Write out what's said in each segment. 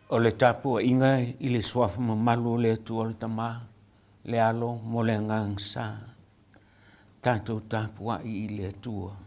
O le tapuaiga i le suafa mamalu o le Atua le Tama, le Alo mo le Agaga Sa. Tatou tapuai i le Atua.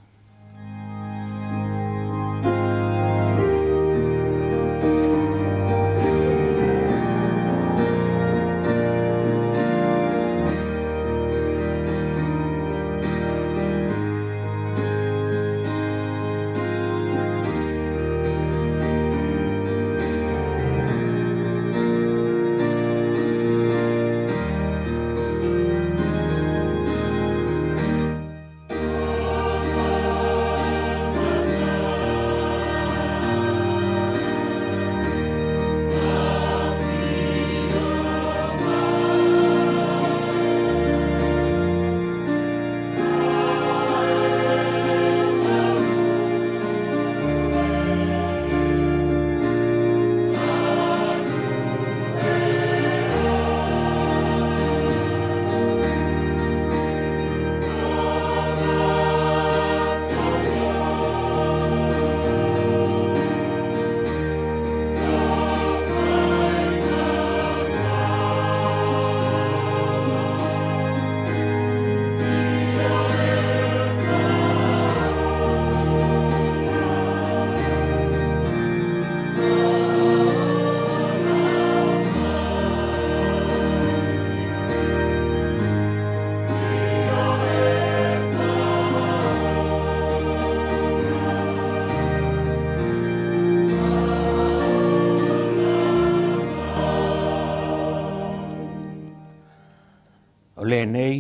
O lenei,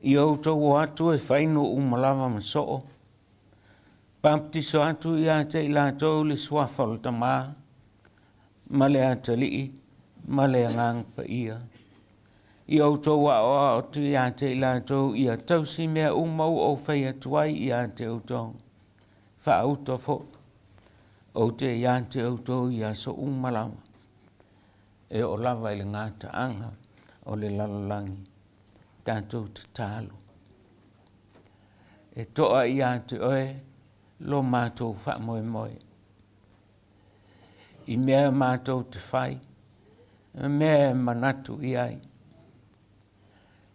i outou o atu e fai nuu uma lava ma soo, baptiso atu ia te i latou le suafa o le Tama, ma le Atalii, ma le Agaga Paia. Ia outou aoao atu ia te i latou ia tausi mea uma ua ou fai atu ai ia te outou. Faauta foi, ou te ia te outou i aso uma lava, e oo lava i le gataaga o le lalolagi. Tatou tatalo. E toa ia te oe lo matou faamoemoe. I mea matou te fai, ma mea e manatu i ai.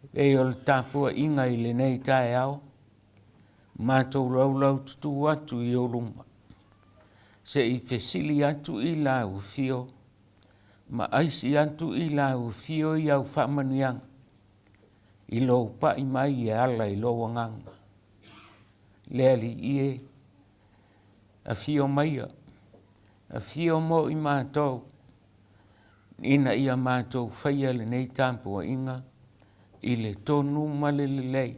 E pei o le tapuaiga i lenei taeao, matou laulau tutū atu i ou luma, se i fesili atu i lau afio ma aisi atu i lau afio i au faamanuiaga i lou pai mai e ala i lou agaga. Le Alii e, afio maia, afio mo i matou, ina ia matou faia lenei tapuaiga i le tonu ma le lelei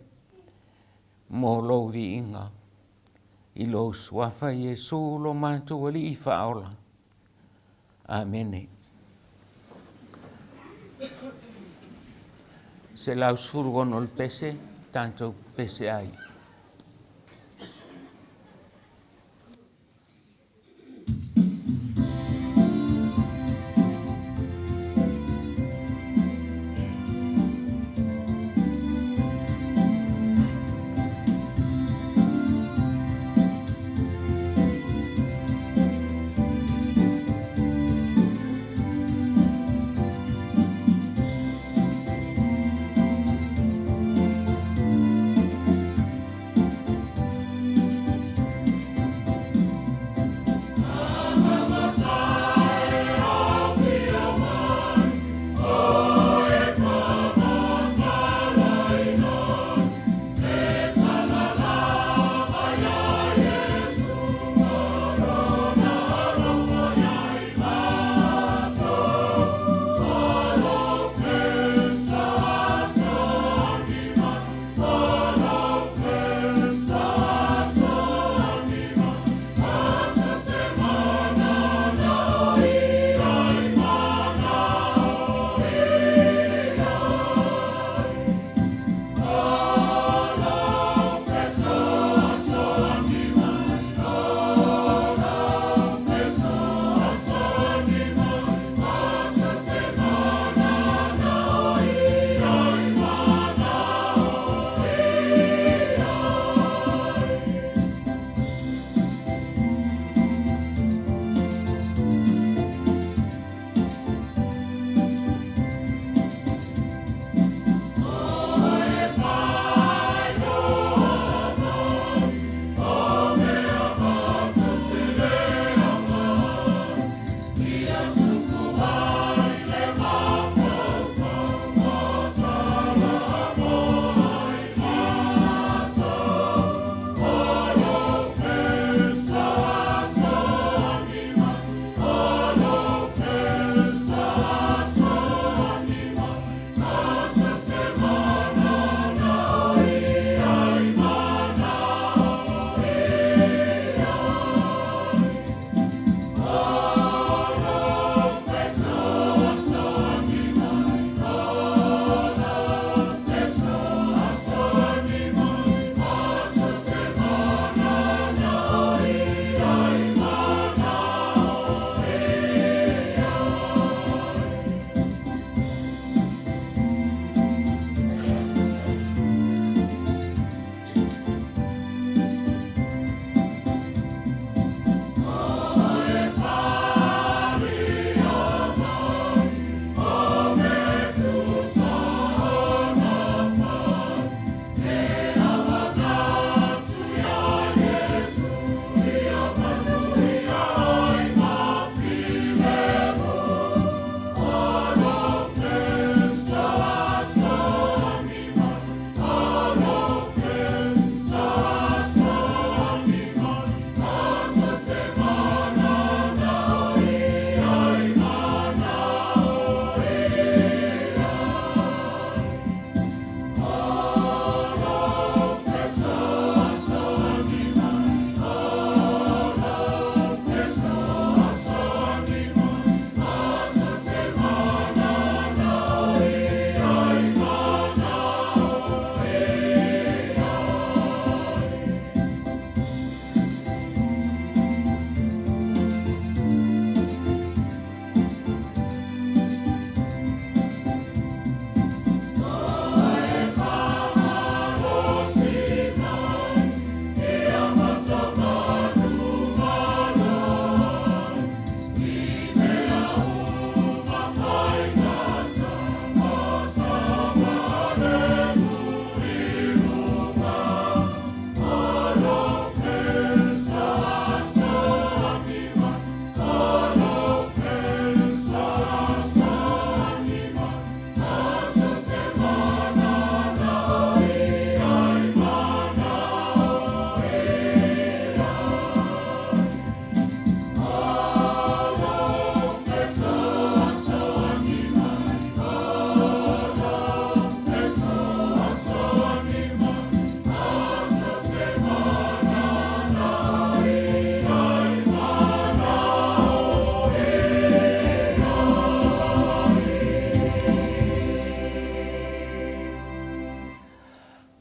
mo lou viiga i lou suafa Iesu lo matou Alii Faaola. Amene. 116 le pese, tatou pese ai.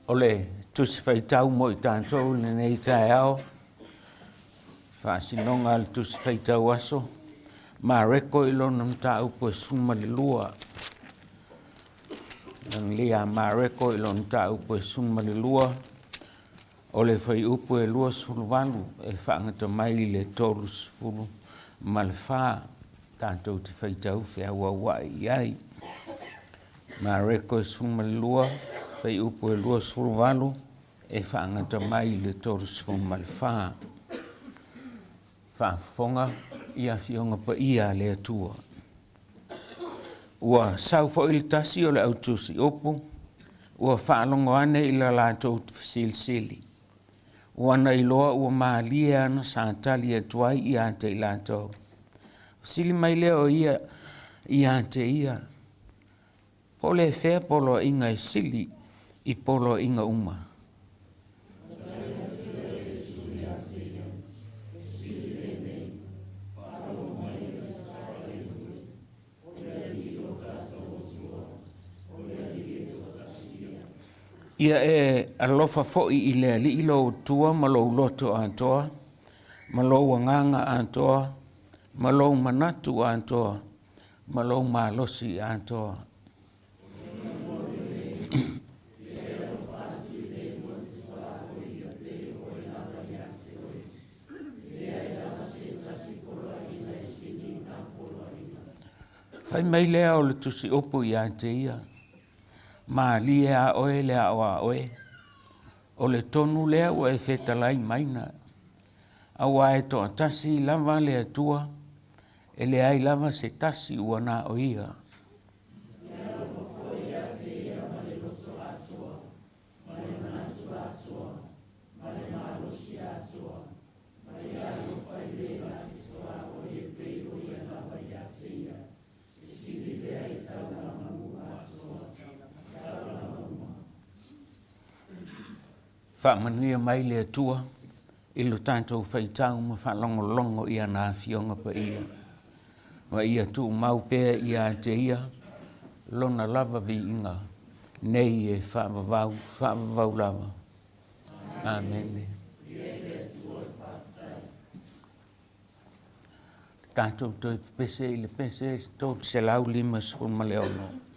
O le Tusi Faitau mo i tatou i lenei taeao, faasinoga a le Tusi Faitau Aso, Mareko i lona mataupu e 12. Agilia a Mareko i lona mataupu e 12, o le fuaiupu e 28 e faagata mai i le 34, tatou te faitau feauaua'i i ai. Mareko e 12, fuaiupu e 28 e faagata mai i le 34. Faafofoga i Afioga Paia a le Atua. Ua sau foi le tasi o le au tusi upu, ua faalogo ane i la latou fesilisili. Ua na iloa ua malie ana sa tali atu ai ia te i latou. Fesili mai lea o ia ia te ia, po o le fea poloaiga e sili i poloaiga uma? Ia e alofa foi i le Alii lou Atua ma lou loto atoa, ma lou agaga atoa, ma lou manatu atoa, ma lou malosi atoa. Fai mai lea o le tusi upu ia te ia, Malie a oe le ao a oe, o le tonu lea ua e fetalai maina, aua e toatasi lava le Atua, e leai lava se tasi ua na o ia. Faamanuia mai le Atua i lo tatou faitau ma faalogologo i ana Afioga Paia, ma ia tumau pea ia te Ia Lona lava viiga nei e faavavau, faavavau lava. Amene. Tatou toe pepese i le pese 356.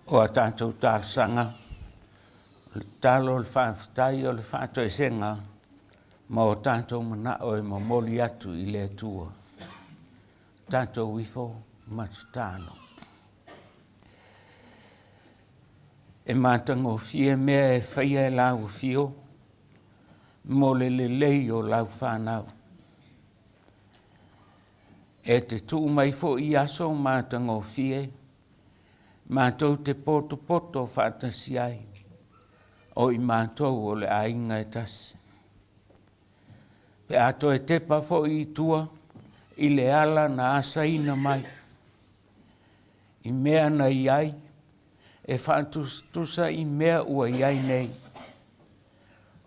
O a tatou talosaga, o le tatalo, o le faafetai, o le faatoesega ma o tatou manao e momoli atu i le Atua. Tatou ifo ma tatalo. E matagofie mea e faia e lau afio mo le lelei o lau fanau. E te tuu mai foi i aso matagofie matou te potopoto faatasi ai, o i matou o le aiga e tasi. Pe a toe tepa foi i tua i le ala na asaina mai, i mea na i ai, e faatusatusa i mea ua i ai nei,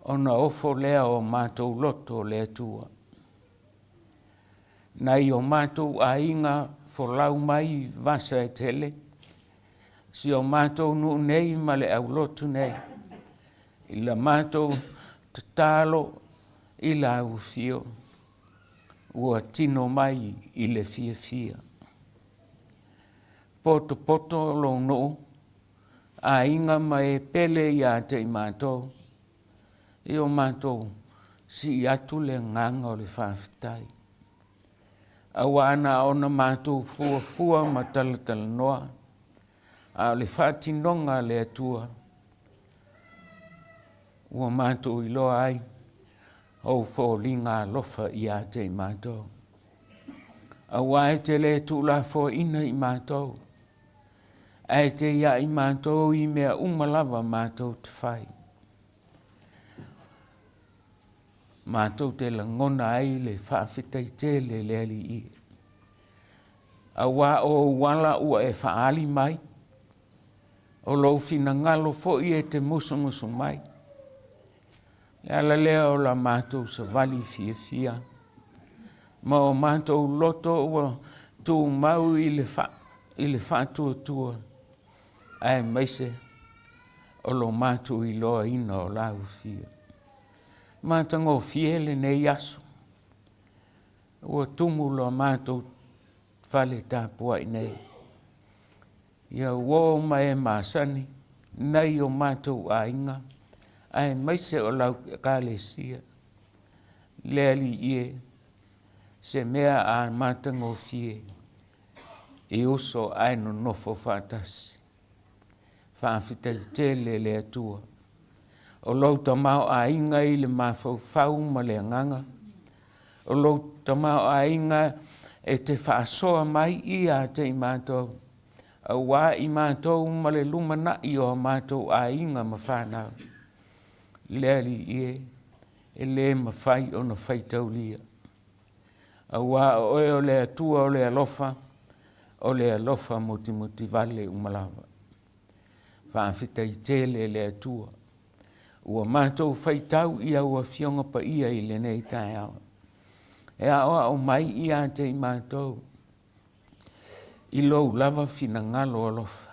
ona ofo lea o matou loto le Atua. Nai o matou aiga folau mai vasa e tele, si o matou nuu nei ma le aulotu nei, i la matou tatalo i lau afio, ua tino mai i le fiafia. Potopoto lou nuu, aiga ma e pele ia te i matou, i o matou sii atu le agaga o le faafetai. Aua na ona matou fuafua ma talatalanoa, a o le faatinoga a le Atua, ua matou iloa ai ou foliga alofa ia te i matou. Aua e te le tuulafoaina i matou, ae te ia i matou i mea uma lava matou te fai. Matou te lagona ai le faafetai tele le Alii. Aua o ou ala ua e faaali mai, o lou finagalo foi e te musumusu mai. Le ala lea o la matou savali fiafia, ma o matou loto ua tumau i le, fa, i le faatuatua, aemaise o lo matou iloaina o lau afio. Matagofie lenei aso, ua tumu lo matou fale tapuai nei. Ia uo ma e masani nai o matou aiga, aemaise o lau Ekalesia. Le Alii e, se mea a matagofie i uso ae nonofo faatasi. Faafetai tele le Atua. O lou tamaoaiga i le mafaufau ma le agaga, o lou tamaoaiga e te faasoa mai ia te i matou, aua i matou ma le lumanai o a matou aiga ma fanau. Le Alii e, e le mafai ona faitaulia. Aua o oe o le Atua o le alofa, o le alofa mutimutivale uma lava. Faafetai tele le Atua. Ua matou faitau i au Afioga Paia i lenei taeao. E aoao mai ia te i matou i lou lava finagalo alofa,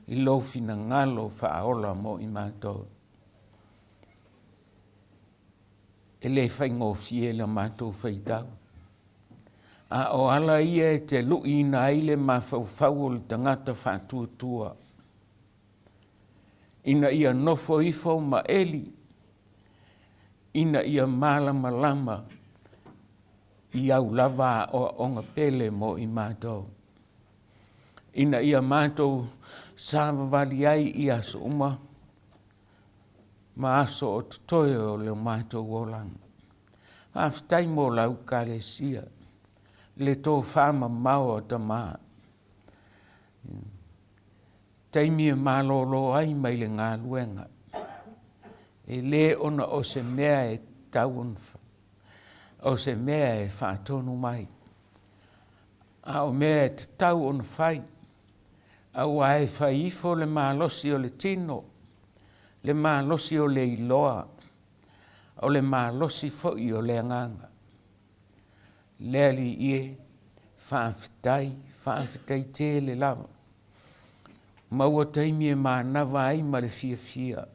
i lou finagalo faaola mo i matou. E le faigofie la matou faitau, a o ala ia e te luiina ai le mafaufau o le tagata faatuatua, ina ia nofo ifo ma eli, ina ia malamalama i au lava aoaoga pele mo i matou, ina ia matou savavali ai i aso uma ma aso o totoe o le matou olaga. Faafetai mo lau Ekalesia, le tofamamao a Tama, taimi e malolo ai mai le galuega, e le ona o se mea e tatau ona o se mea e faatonu mai, a o mea e tatau ona fai, aua e fai ifo le malosi o le tino, le malosi o le iloa, o le malosi foi o le agaga. Le Alii e, faafetai, faafetai tele lava. Maua taimi e manava ai ma le fiafia,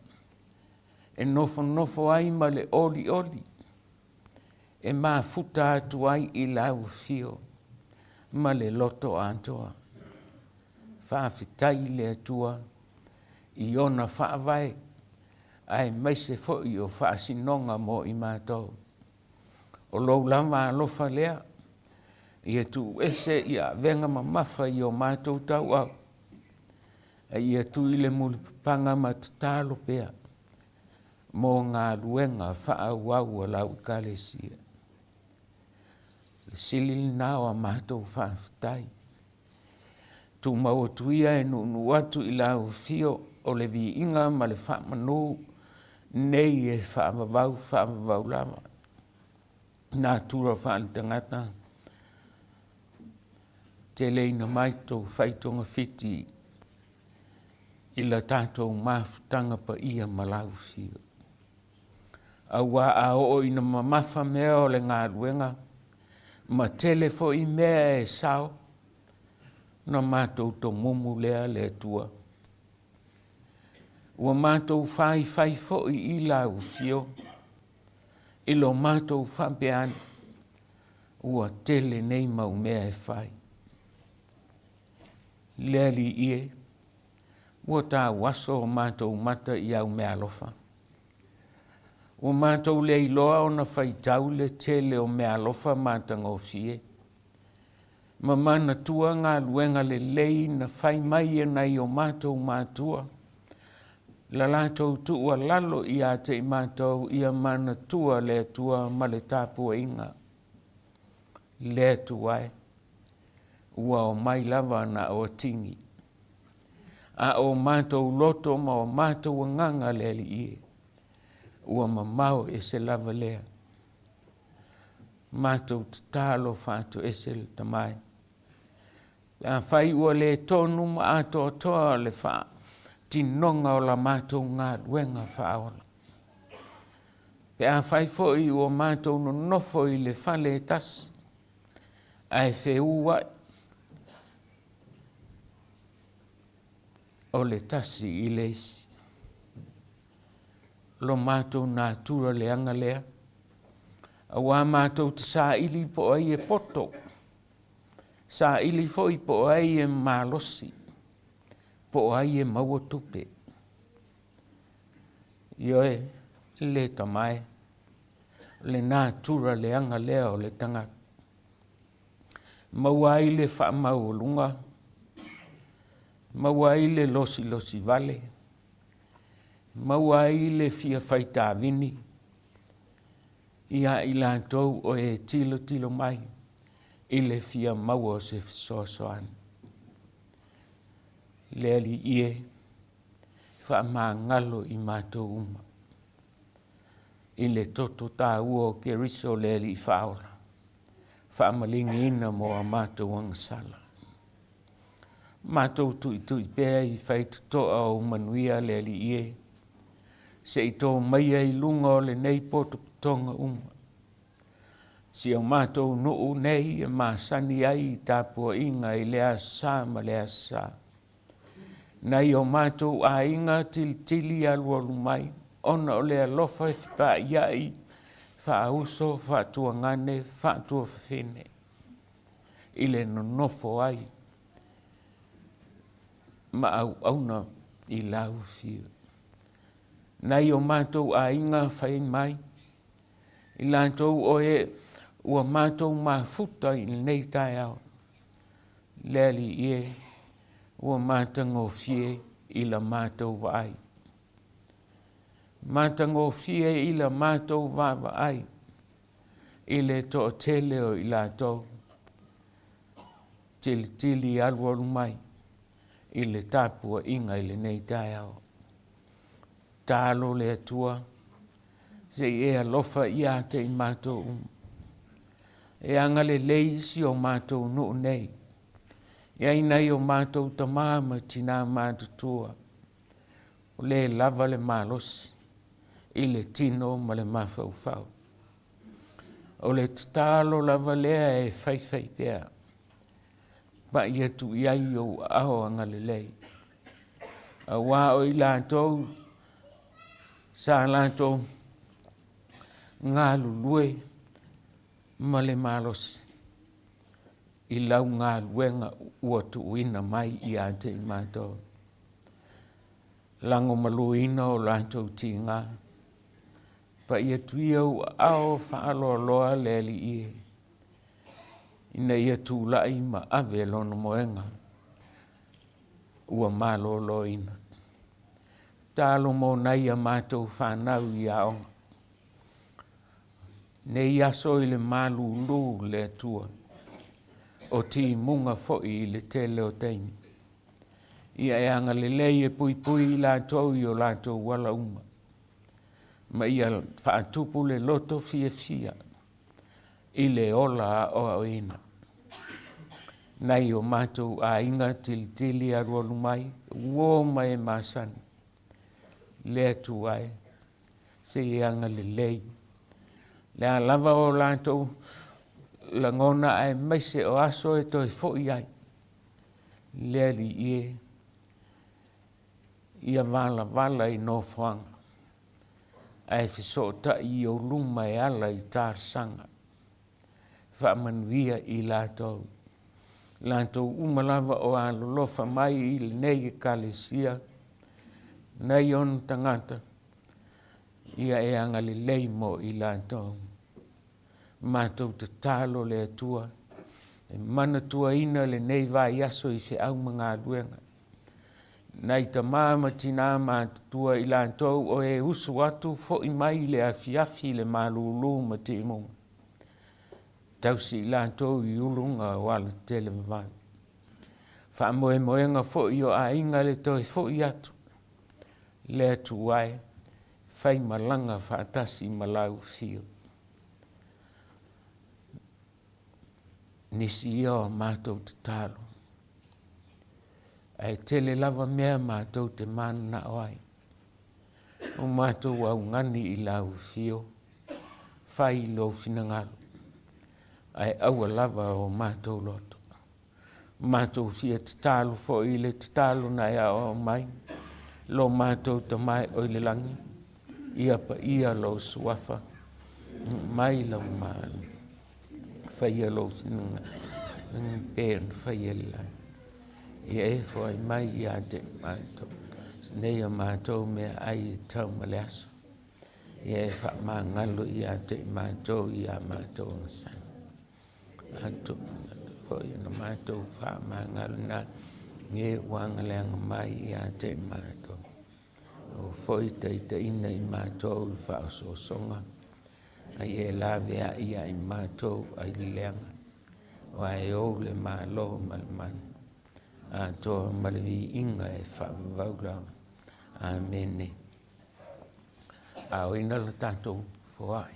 e nofonofo ai ma le olioli, e mafuta atu ai i lau afio ma le loto atoa. Faafetai i le Atua. i ona faavae aemaise foi o faasinoga mo i matou. O lou lava alofa lea, ia tuuese i avega mamafa i o matou tauau, a ia tui le mulipapaga ma tatalo pea mo galuega faaauau a lau Ekalesia. Le sili lena o a matou faafetai. Tumau atu ia e nuunuu atu i lau afio o le viiga ma le faamanu nei e faavavau faavavau lava. Natura faaletagata teleina mai tou fai togafiti i la tatou mafutaga paia ma lau afio. Aua a oo ina mamafa mea o le galuega ma tele foi mea e sao, ona matou tomumu lea le Atua. Ua matou faifai foi i lau afio i lo matou faapea ane, ua tele nei mau mea e fai. Le Alii e, ua tauaso o matou mata i au meaalofa. Ua matou le iloa ona faitau le tele o meaalofa matagofie ma manatua galuega lelei na fai mai e nai o matou matua, la latou tuualalo ia te i matou ia manatua le Atua ma le tapuaiga. Le Atua e, ua omai lava na o atigi, a o matou loto ma o matou agaga le Alii e, ua mamao ese lava lea. Matou tatalo faatoese le Tama e. Pe afai ua le tonu ma atoatoa le faatinoga o la matou galuega faaola, pe afai foi ua matou nonofo i le fale e tasi, ae feua'i o le tasi i le isi. Lo matou natura leaga lea, auā matou te saili po o ai e poto, saili foi po o ai e malosi, po o ai e maua tupe. Ioe, le Tama e, le natura leaga lea o le tagata. Maua ai le faamaualuga, maua ai le losilosi vale, maua ai le fia faitavini ia i latou o e tilotilo mai i le fia maua o se fesoasoani. Le Alii e, faamagalo i matou uma i le toto taua o Keriso le Alii Faaola, faamaligiina mo a matou agasala. Matou tuitui pea i faitotoa o manuia le Alii e, se i tō maia i luga o lenei potopotoga uma. Si o matou nuu nei e masani ai i tapuaiga i le Aso Sa ma le Aso Sa. Nai o matou aiga tilitili alualu mai ona o le alofa e fepaaiai faauso, faatuagane, faatuafafine i le nonofo ai ma auauna i lau afio. Nai o matou aiga fai mai, i latou o e ua matou mafuta i lenei taeao, le Alii e, ua matagofie i la matou vaai. Matagofie i la matou vaavaai i le toatele o i latou tilitili alualu mai i le tapuaiga i lenei taeao. Talo le Atua, se i e alofa ia te i matou uma. E agalelei si o matou nuu nei. E ai nai o matou tamā ma tinā matutua, o le lava le malosi i le tino ma le mafaufau. O le tatalo lava lea e faifai pea, pai atu i ai ou aao agalelei. Auā o i latou sa latou galulue ma le malosi i lau galuega ua tuuina mai ia te i matou. Lagomaluina o latou tiga. Pai atu ia ua ao faaaloaloa le Alii e, ina ia tulai ma ave lona moega ua maloloina. Tatalo mo nai a matou fanau i aoga. Nei aso i le malulu le Atua, o timuga foi i le tele o taimi. Ia e agalelei e puipui i latou i o latou ala uma, ma ia faatupu le loto fiafia i le ola aoaoina. Nai o matou aiga tilitili alualu mai, uo ma e masani, le Atua e, se i agalelei. Le a lava o latou lagona aemaise o aso e toe foi ai, le Alii e, ia valavala i nofoaga, ae fesootai i ou luma e ala i talosaga. Faamanuia i latou, latou uma lava o alolofa mai i lenei ekalesia, nei ona tagata, ia e agalelei mo i latou. Matou tatalo le Atua, e manatuaina lenei vaiaso i feau ma galuega. Nai tama ma tina matutua i latou o e usu atu foi mai i le afiafi i le malulu ma timuga, tausi i latou i uluga o alatele vavau. Faamoemoega foi o aiga le toe foi atu, le Atua e, fai malaga faatasi ma lau afio. Nisi ia o matou tatalo, ae tele lava mea matou te mananao ai. O matou augani i lau afio, fai lou finagalo, ae aua lava o matou loto. Matou fia tatalo foi i le tatalo na e aoao mai, lo matou Tama e oi le lagi, ia paia lou suafa, mai lau malo, faia lou finagalo, pe ona faia i le lagi. Ia e foai mai ia te matou, nei a matou mea ai e tau ma le aso. Ia e faamagalo ia te matou ia matou agasala. Matou foi ona matou faamagalo na e ua agaleaga mai ia te matou. Aua foi taitaiina i matou i faaosoosoga, a ia e laveai ia i matou ai le leaga, aua e ou le Malo ma le mana, atoa ma le viiga e faavavau lava. Amene. Aoina le tatou foai.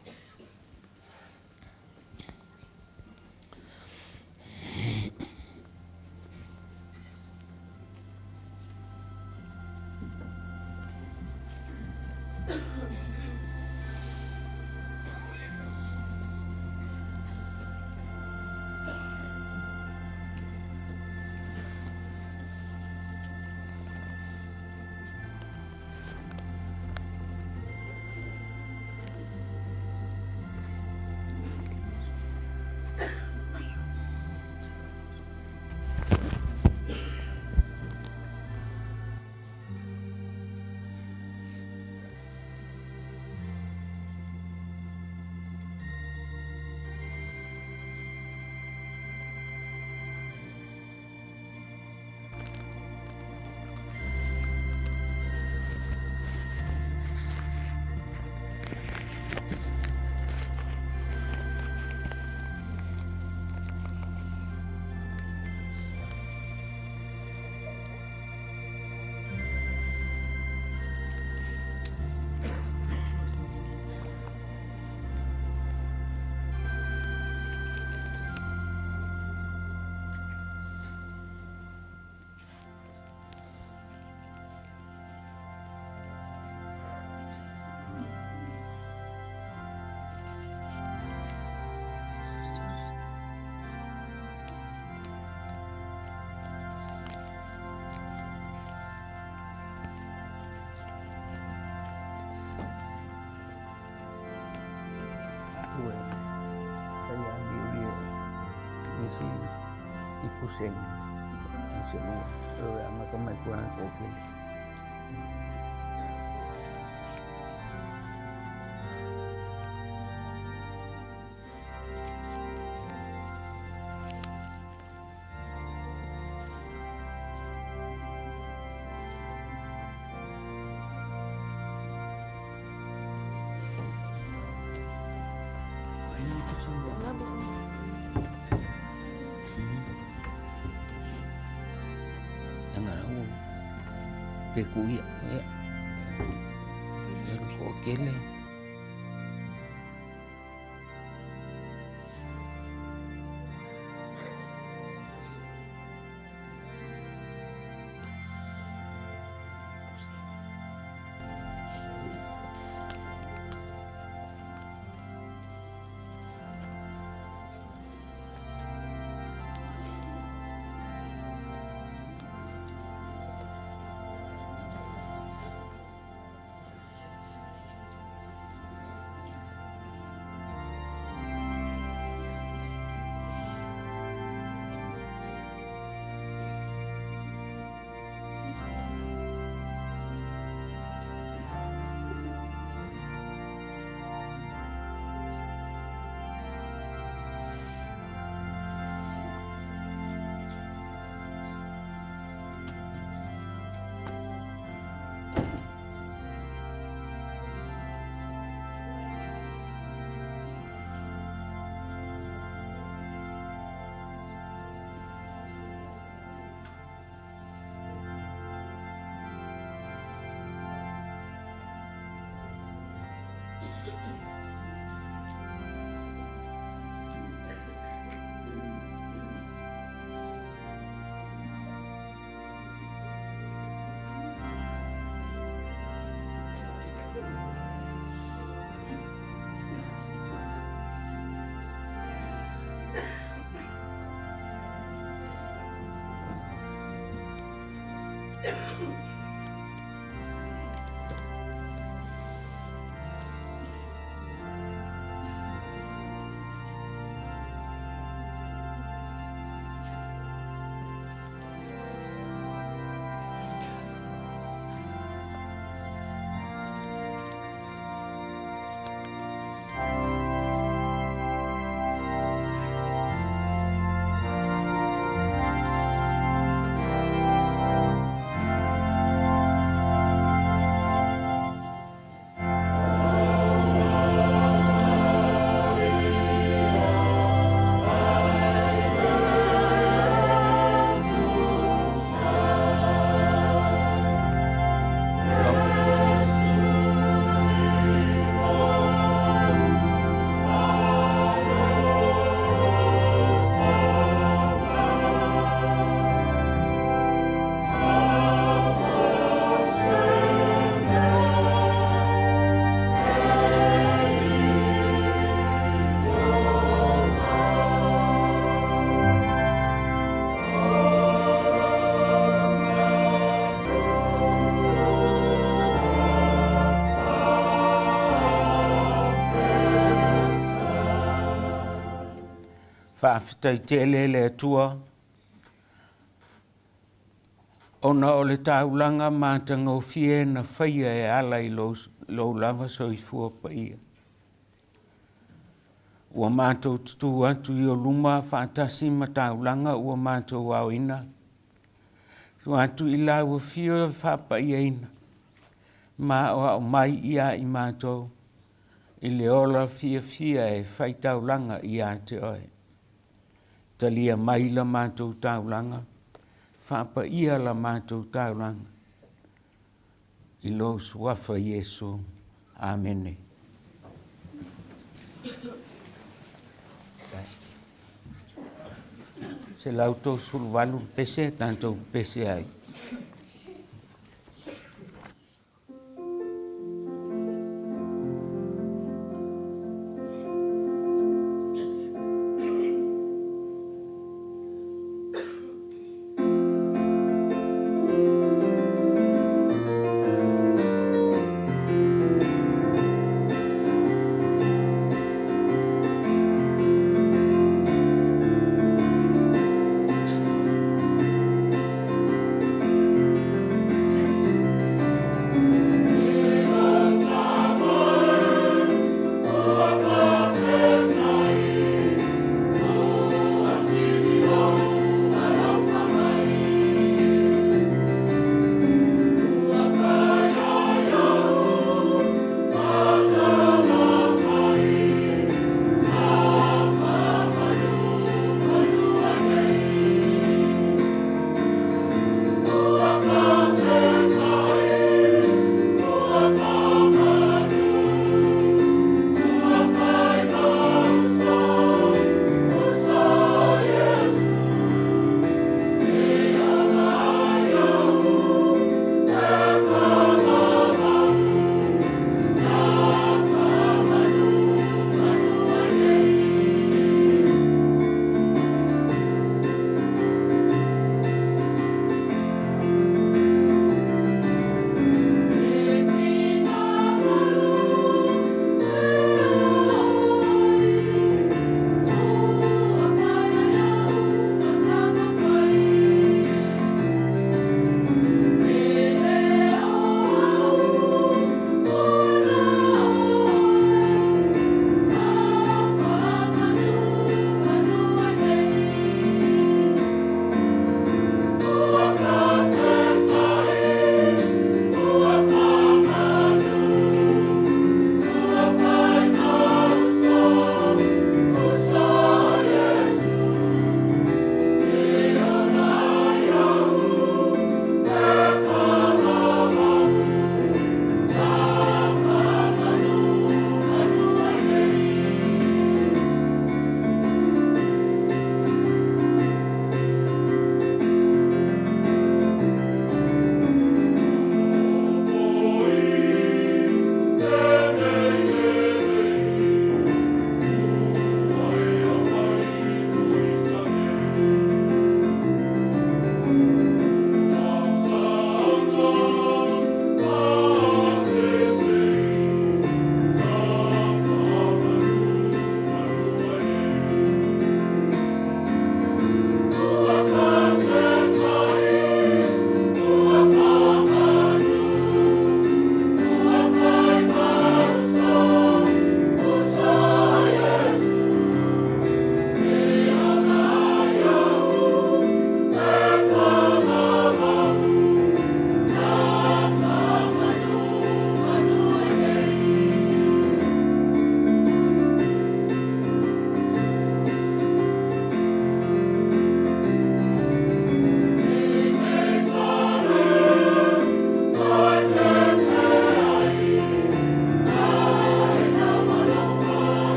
pe kuia. Ia. Ia toatele. Faafetai tele le Atua ona o le taulaga matagofie na faia e ala i lou, lou lava soifua paia. Ua matou tutū atu i o luma faatasi ma taulaga ua matou aoina, tua atu i lau afio e faapaiaina, ma aoao mai ia i matou i le ola fiafia e faitaulaga ia te oe. Talia mai la matou taulaga, faapaia la matou taulaga, i lou suafa Iesu. Amene. 138 pese tatou pese ai.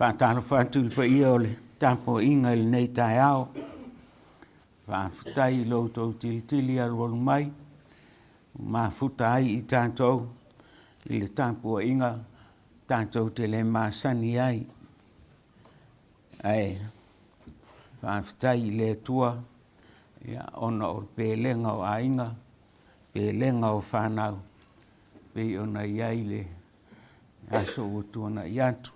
Faatalofa atu i le paia o le tapuaiga i lenei taeao. Faafetai i lo outou tilitili alualu mai, ua mafuta ai i tatou i le tapuaiga tatou te le masani ai. Ae faafetai i le Atua ona o le pelega o aiga, pelega o fanau pei ona i ai le aso ua tuanai atu.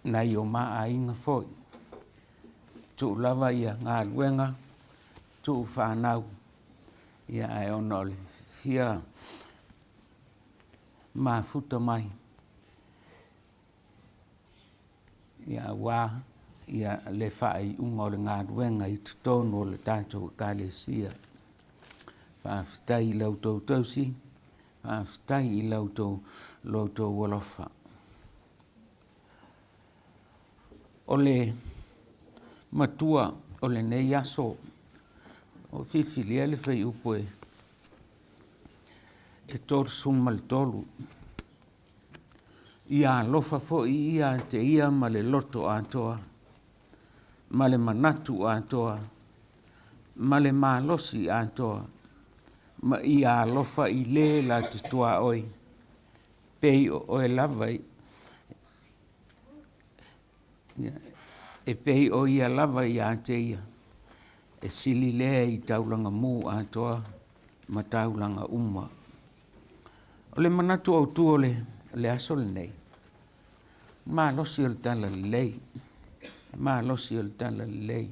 Nai o ma aiga foi, tuu lava galuega, tuu fanau, ae ona o le fia mafuta mai aua le faaiuga o le galuega i totonu o le tatou Ekalesia. Faafetai i la outou tausi, faafetai i lo outou alofa. O le matua o lenei aso, ua filifilia le fuaiupu e 33, ia alofa foi ia te ia ma le loto atoa, ma le manatu atoa, ma le malosi atoa, ma ia alofa i le la te tuaoi, pei o oe lava, e pei o ia lava ia te ia, e sili lea i taulaga mu atoa ma taulaga uma. O le manatu autu o le aso lenei, malosi o le talalelei, malosi o le talalelei.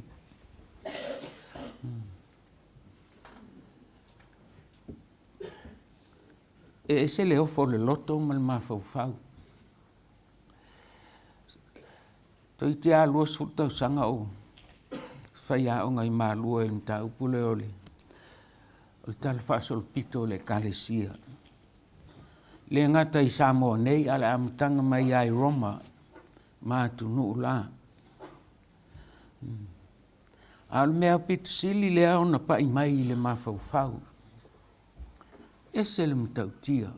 E ese le ofo o le loto ma le mafaufau. Toeitiiti lava 20 tausaga o ou faiaoga i Malua i le mataupu lea o le talafaasolopito o le Ekalesia. E le gata i Samoa nei a o le amataga mai lava i Roma ma atunuu la. A o le mea aupito sili lea ona pai mai i le mafaufau, e ese le matautia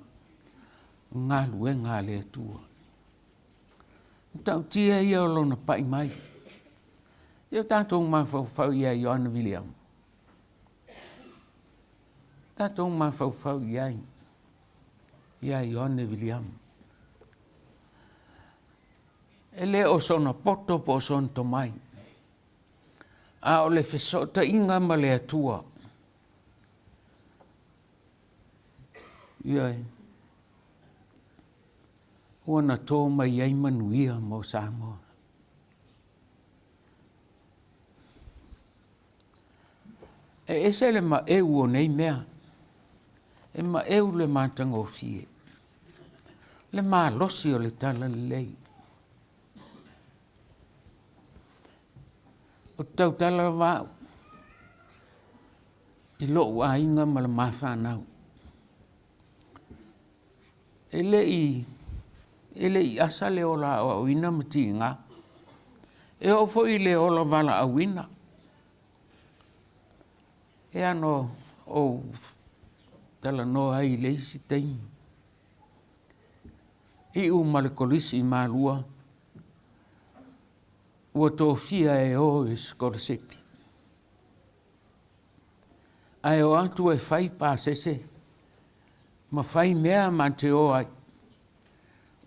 o galuega a le Atua. O le matautia ia o Lona pai mai. Ia tatou mafaufau ia Ioane Viliamo, tatou mafaufau i ai ia Ioane Viliamo. E le o sona poto po o sona tomai, a o le fesootaiga ma le Atua. Ioe. Ua na to mai ai manuia mo Samoa. E ese le maeu o nei mea, e maeu le matagofie, le malosi o le talalelei. Ou te tautala lava au i lou aiga ma le ma fanau. E le i asa le ola aoaoina ma tiga. E oo foi i le ola valaauina. E ano ou talanoa ai i le isi taimi. Iu ma le Kolisi i Malua, ua tofia e o i sikolasipi. Ae o atu e fai pasese ma fai mea ma te o ai,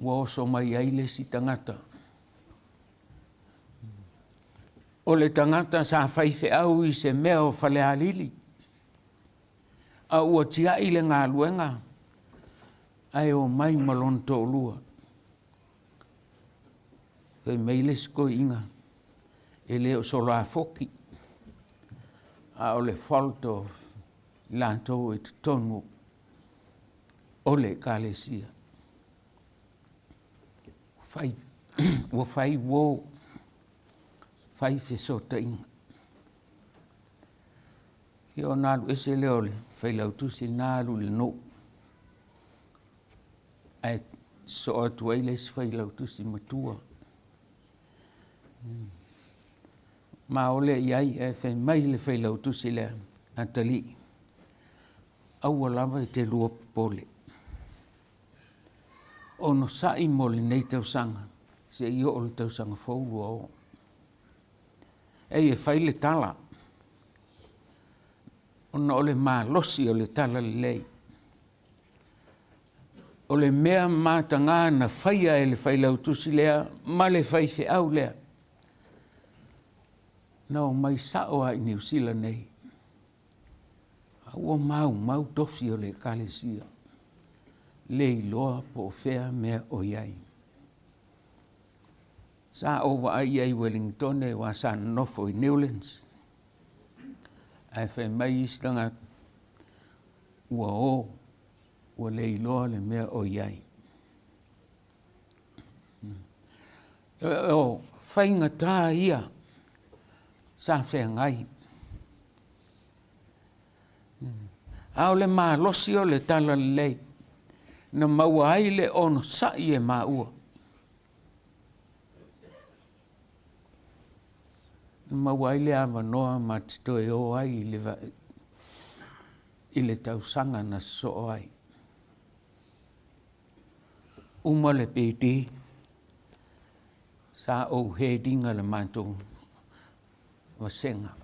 ua oso mai ai le isi tagata. O le tagata sa faifeau i se mea o Falealili, a ua tiai le galuega ae omai ma lona toalua. Fai mai le isi toeaina, e le o soloafoki, a o le fault o latou i totonu o le ekalesia. Ua fai uo, fai fesootaiga. Ia ona alu ese lea o le failautusi lena alu i le nuu, ae sosoo atu ai le isi failautusi matua. Ma o lea i ai, ae fai mai le failautusi lea, atalii, aua lava e te lua popole. Onosai mo lenei tausaga seia oo i le tausaga fou 20. Ei e fai le tala, ona o le malosi o le talalelei. O le mea mataga na faia e le failautusi lea ma le faifeau lea, na omai sao lava i Niu Sila nei, a ua maumau tofi o le Ekalesia, le iloa po o fea mea o i ai. Sa ou vaai i ai i Ueligitone aua sa nonofo i Newlands, ae fai mai isi tagata, ua o ua le iloa le mea o i ai. O faigata ia sa feagai, a o le malosi o le talalelei na maua ai le onosai e maua. Na maua ai le avanoa ma te toe o ai i le tausaga na sosoo ai. Uma le BD, sa ou head ina le matou vasega.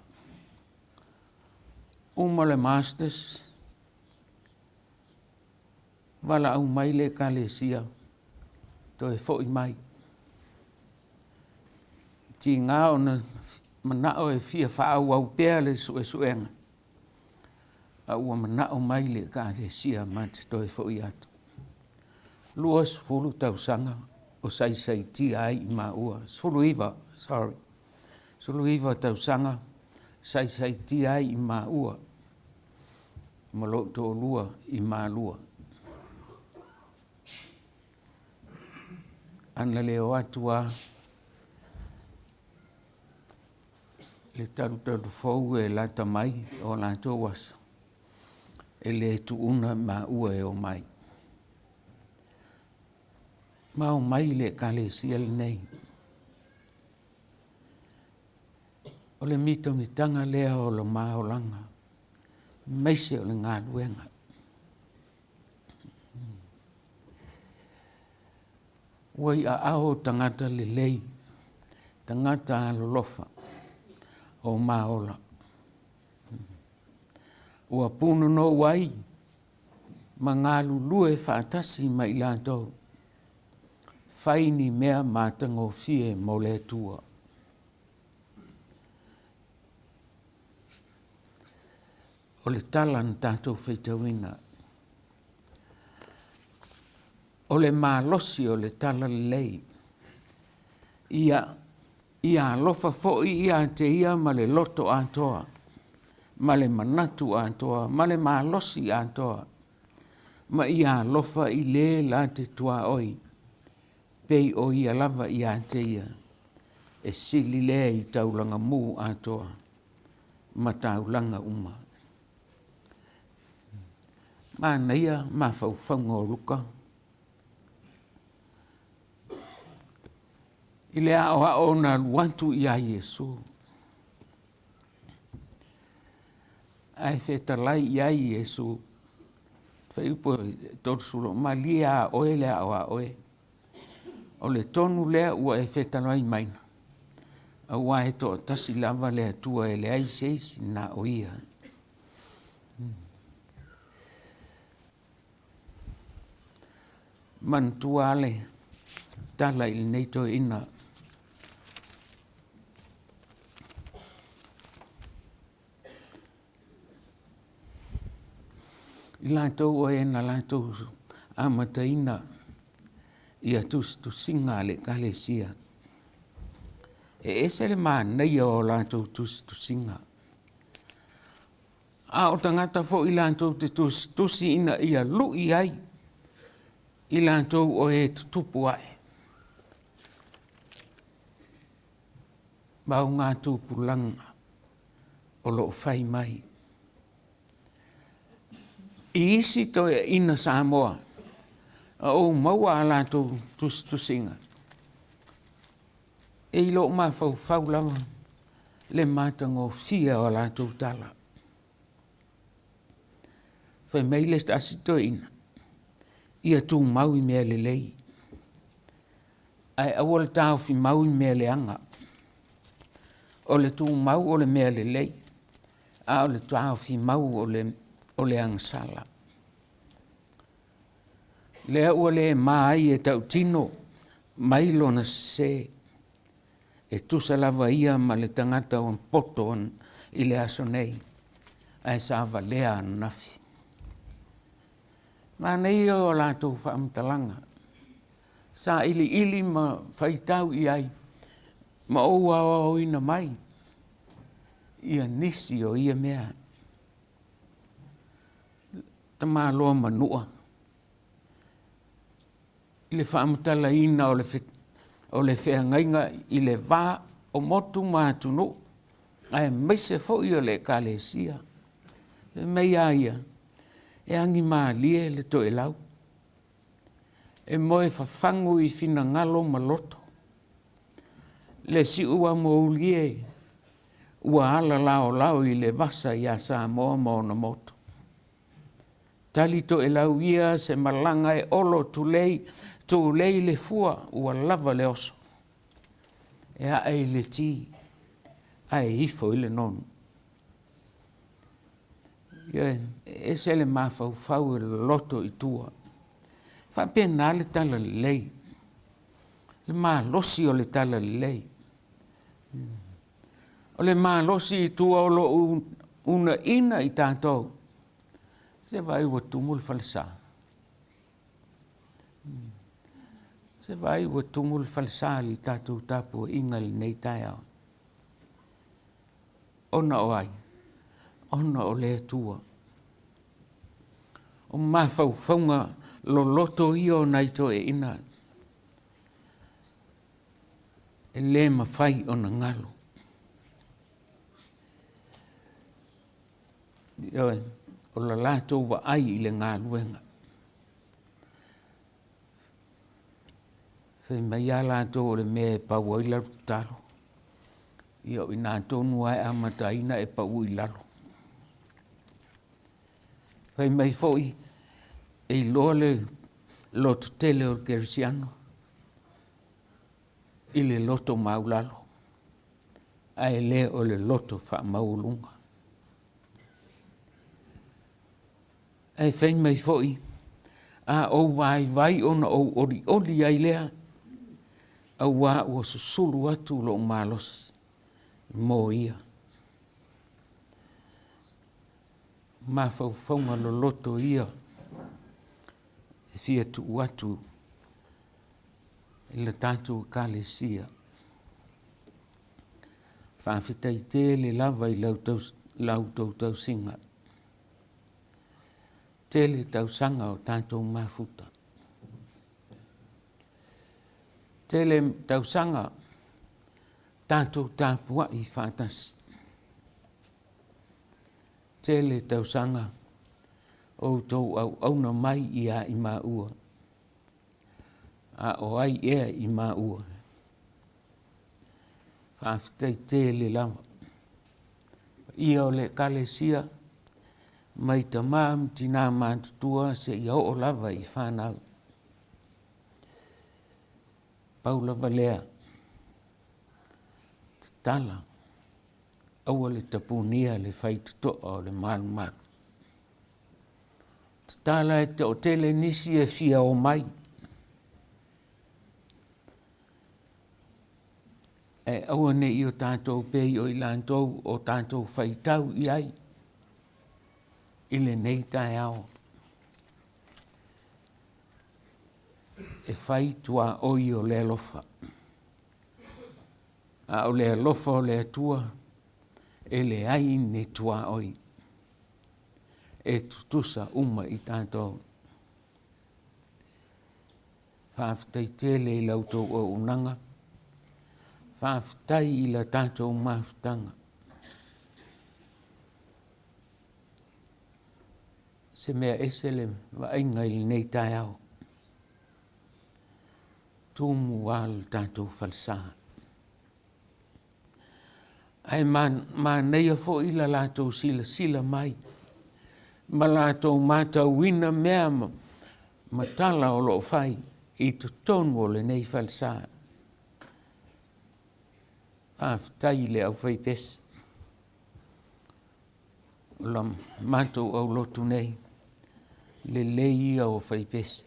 Uma le Masters, valaau mai le Ekalesia, toe foi mai. Tiga ona manao e fia faaauau pea le suesuega, a ua manao mai le Ekalesia ma te toe foi atu. 20 tausaga o saisaitia ai maua, 19, sorry, 19 tausaga saisaitia ai maua ma lou toalua i Malua. Ana le o atu lava le talutalu fou e lata mai o latou aso, e le tuuna maua e omai. Ma omai i le ekalesia lenei. O le mitamitaga lea o le ma olaga, aemaise o le galuega. Ua i aao o tagata lelei, tagata alolofa o ma ola. Ua punonou ai ma galulue faatasi ma i latou, fai ni mea matagofie mo le Atua. O le tala na tatou faitauina, o le malosi o le talalelei, ia alofa foi ia te ia ma le loto atoa, ma le manatu atoa, ma le malosi atoa, ma ia alofa i le la te tuaoi, pei o ia lava ia te ia, e sili lea i taulaga mu atoa ma taulaga uma. Manaia mafaufauga o Luka i le aoao ona alu atu ia Iesu, ae fetalai i ai Iesu, fuaiupu 30, malie lava oe le aoao e, o le tonu lea ua e fetalai mai, aua e toatasi lava le Atua e leai se isi na o Ia. Manatua lava le tala i lenei toeaina. I latou o e na latou amataina ia tusitusiga a le Ekalesia, e ese le manaia o latou tusitusiga. A o tagata foi latou te tusitusi ina ia lui ai i latou o e tutupu ae. Ma augatupulaga o lo o fai mai. I isi toeaiina Samoa, a ou maua a latou tusitusiga, e i lou mafaufau lava le matagofie o a latou tala. Fai mai le tasi toeaina, ia tumau i mea lelei. Ae aua le taofi mau i mea leaga. O le tumau o le mea lelei, a o le taofi mau o le agasala. Lea ua le ma ai e tautino mai lona sese, e tusa lava ia ma le tagata ua poto i le aso nei, ae sa valea ananafi. Manaia o latou faamatalaga, sailiili ma faitau i ai ma ou aoaoina mai ia nisi o ia mea. Tamaloa Manua i le faamatalaina o le feagaiga i le va o motu ma atunuu, aemaise foi o le Ekalesia. Fai mai a ia, e agimalie le toelau, e moe fafagu i finagalo ma loto, le siuamouli e ua ala laolao i le vasa ia Samoa ma ona motu. Tali toelau ia se malaga e olo tulei, tulei le fua ua lava le oso. E ae i le ti ae ifo i le nonu. E ese le mafaufau e loloto i tua. E faapena le talalelei, le malosi o le talalelei. O le malosi i tua o lo o uunaina i tatou, se vaai ua tumu le falesa. Se vaai ua tumu le falesa i le tatou tapuaiga i lenei taeao. Ona o ai? Ona o le Atua. O mafaufauga loloto ia o nai toeaiina e le mafai ona galo. Ioe, o le latou vaai i le galuega. Fai mai lava latou o le mea e pau ai lau tatalo, ia o i ina tonu lava e amata ai ona e pau i lalo. Fai mai foi, e iloa le lototele o le kerisiano i le loto maualalo, ae le o le loto faamaualuga. Ae fai mai foi, a ou vaivai ona ou olioli ai lea, auā ua susulu atu lou malosi mo ia. Mafaufauga loloto ia e fia tuu atu i le tatou Ekalesia. Faafetai tele lava i la outou tausiga. Tele tausaga o tatou mafuta. Tele tausaga tatou tapuai faatasi. Tele tausaga o outou auauna mai ia i maua, a o ai ea i maua. Faafetai tele lava. Paia o le Ekalesia, mai tama ma tina matutua seia oo lava i fanau. Pau lava lea, tatala, aua le tapunia le faitotoa o le malumalu. Tatala e toatele nisi e fia omai, ae aua ne i o tatou pei o i latou o tatou faitau i ai i lenei taeao. E fai tuaoi o le alofa, a o le alofa o le Atua e leai ni tuaoi, e tutusa uma i tatou. Faafetai tele i la outou auaunaga, faafetai i la tatou mafutaga. Se mea ese le vaaiga i lenei taeao. Tumu lava le tatou falesa. Ae manaia foi la latou silasila mai ma latou matauina mea ma tala o lo o fai i totonu o lenei falesa. Faafetai i le aufaipese o la matou aulotu nei, lelei ia o faipese,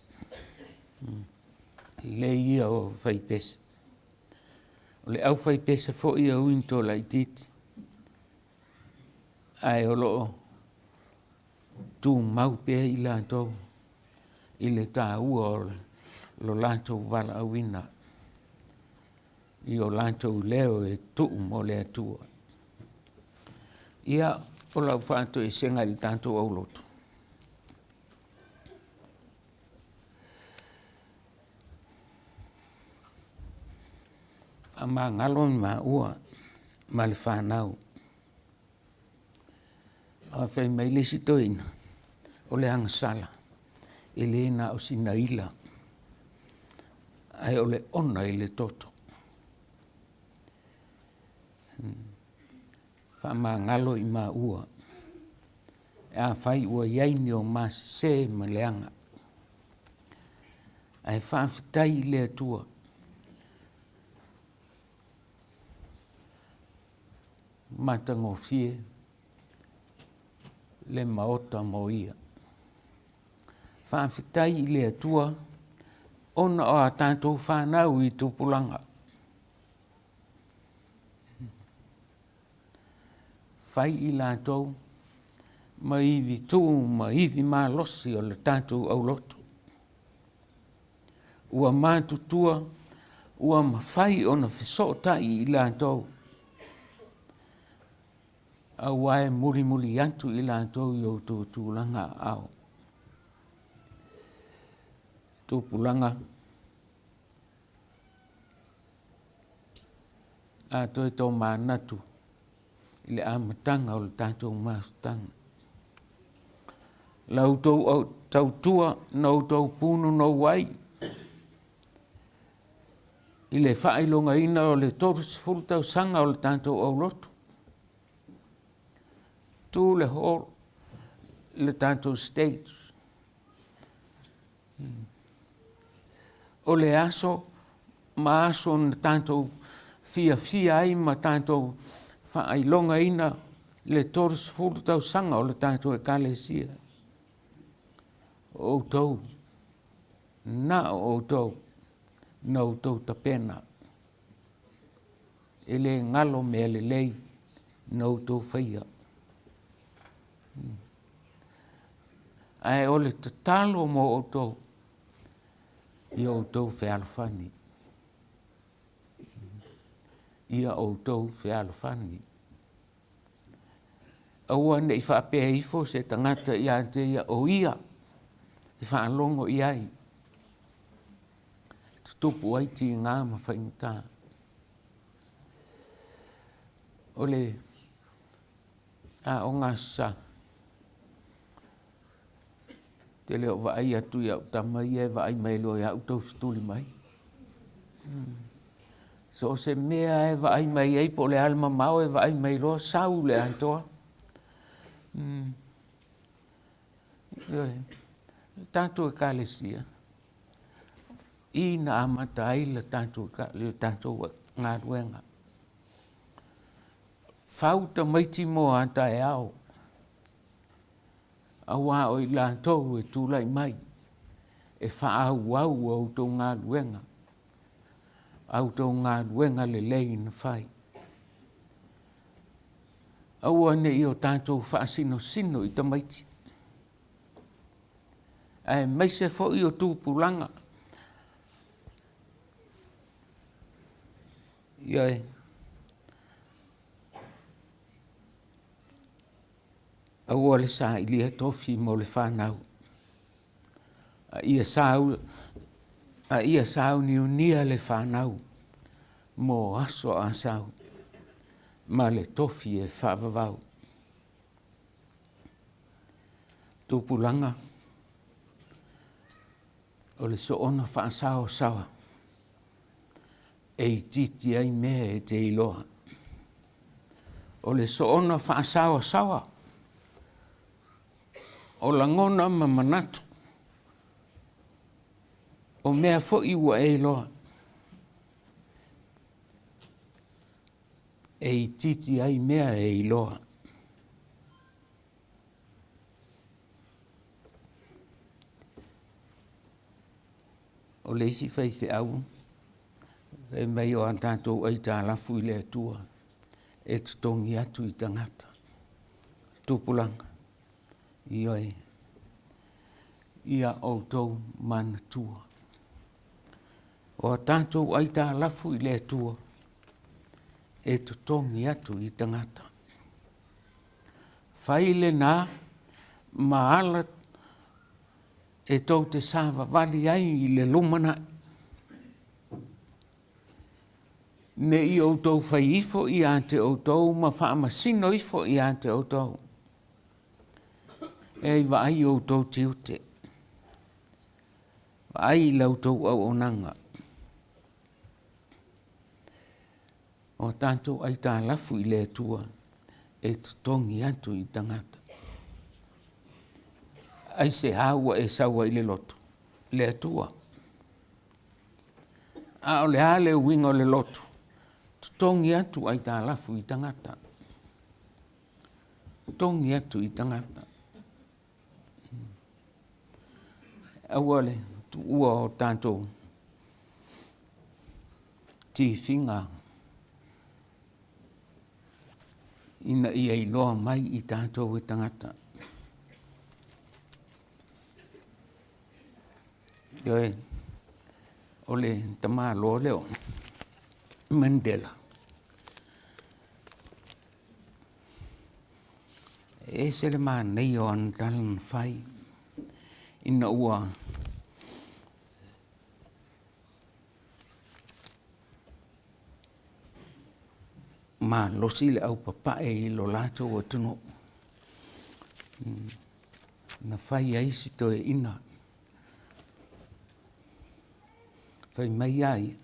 lelei ia o faipese. O le aufaipese foi e ui ina toalaitiiti, ae o lo o tumau pea i latou i le taua o lo latou valaauina i o latou leo e tuu mo le Atua. Ia, o lau faatoesega i le tatou aulotu, faamagalo maua ma le fanau. Ae fai mai le isi toeaina, o le agasala, e le na o sina ila, ae o le ona i le toto. Faamagalo i maua, afai ua i ai ni o ma sese ma leaga, ae faafetai i le Atua, matagofie le maota mo ia. Faafetai i le Atua ona o a tatou fanau i tupulaga. Fai i latou ma ivi tu ma ivi malosi o le tatou aulotu. Ua matutua, ua mafai ona fesootai i latou, aua e mulimuli atu i latou i outou tulaga aao. Tupulaga, a toe tomanatu i le amataga o le tatou mafutaga. La outou tautua na outou punonou ai i le faailogaina o le 30 tausaga o le tatou aulotu. Tu le hall, le tatou stage. O le aso ma aso na tatou fiafia ai ma tatou faailogaina le 30 tausaga o le tatou Ekalesia. O outou, na o outou, na outou tapena. E le galo mea lelei na outou faia. Ae o le tatalo mo outou, ia outou fealofani. Ia outou fealofani. Aua ne i faapea ifo se tagata ia te ia o ia e faalogo i ai, tutupu ai tiga ma faigata. O le Aoga Aso Sa, ou te le o vaai atu i au tama ia e vaai mai loa ia au taufetuli mai. So o se mea e vaai mai ai po o le a le mamao e vaai mai loa sau le atoa. Ioe. Le tatou ekalesia, i na amata ai le tatou, le tatou galuega. Fau tamaiti mo a taeao, auā o i latou e tulai mai e faaauau a outou galuega, a outou galuega lelei na fai. Aua ne i o tatou faasinosino i tamaiti, aemaise foi o tupulaga. Ioe. Aua le sailia tofi mo le fanau, a ia, sau, a ia sauniunia le fanau mo aso a sau ma le tofi e faavavau. Tupulaga, o le soona faasaosaoa e itiiti ai mea e te iloa. O le soona faasaoasaoa o lagona ma manatu, o mea foi ua e iloa. E itiiti ai mea e iloa. O le isi faifeau, fai mai o a tatou aitalafu i le Atua, e totogi atu i tagata. Tupulaga, ioe, ia outou manatua. O a tatou aitalafu i le Atua, e totogi atu i tagata. Fai lena ma ala e tou te savavali ai i le lumanai. Ne i outou fai ifo ia te outou ma faamasino ifo ia te outou. E vaai i outou tiute, vaai i la outou auaunaga. O tatou aitalafu i le Atua e totogi atu i tagata. Aisea ua e sau ai i le lotu? Le Atua. A o le a le uiga o le lotu? Totogi atu aitalafu i tagata. Totogi atu i tagata. Aua le tuua o tatou tifiga ina ia iloa mai i tatou e tagata. Ioe, o le tamaloa lea o Mandela, e ese le manaia o ana tala na fai ina ua malosi le aupapae i lo latou atunuu, na fai ai si toeaina, fai mai a ia,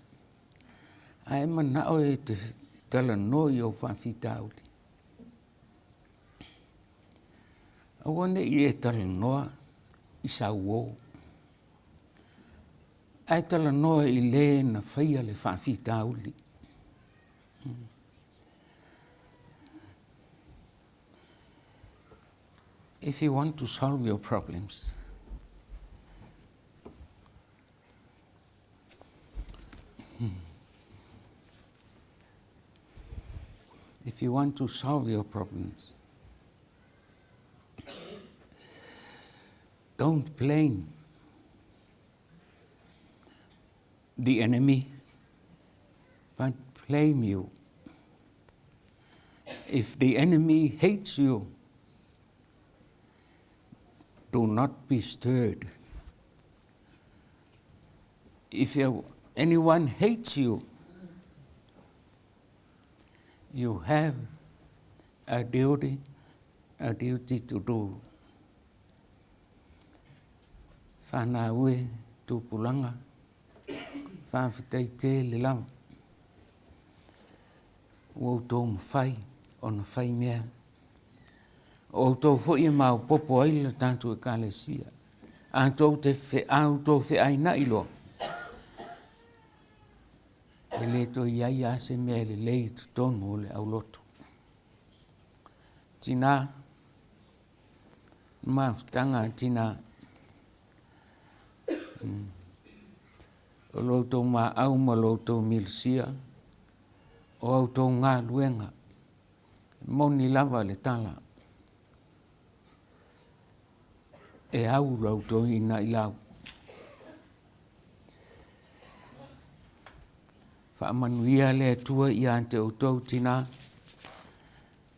a e manao e te talanoa i ou faafitauli, aua ne i e talanoa i sau uo, ae talanoa i le na faia le faafitauli. If you want to solve your problems, if you want to solve your problems, don't blame the enemy, but blame you. If the enemy hates you, do not be stirred. If anyone hates you, you have a duty, a duty to do. Whanau e, tupulaga, whawhetai tele lava. Ua outou mafai ona fai mea. O outou foi e maopoopo ai le tatou Ekalesia. A tou te a outou feaina'i loa, e le toe i ai lava se mea e lelei i totonu o le aulotu. Tinā, mafutaga a tinā, o lo outou maau ma lo outou milosia, o a outou galuega, e moni lava le tala, e au la outou inailau. Faamanuia le Atua ia te outou tinā,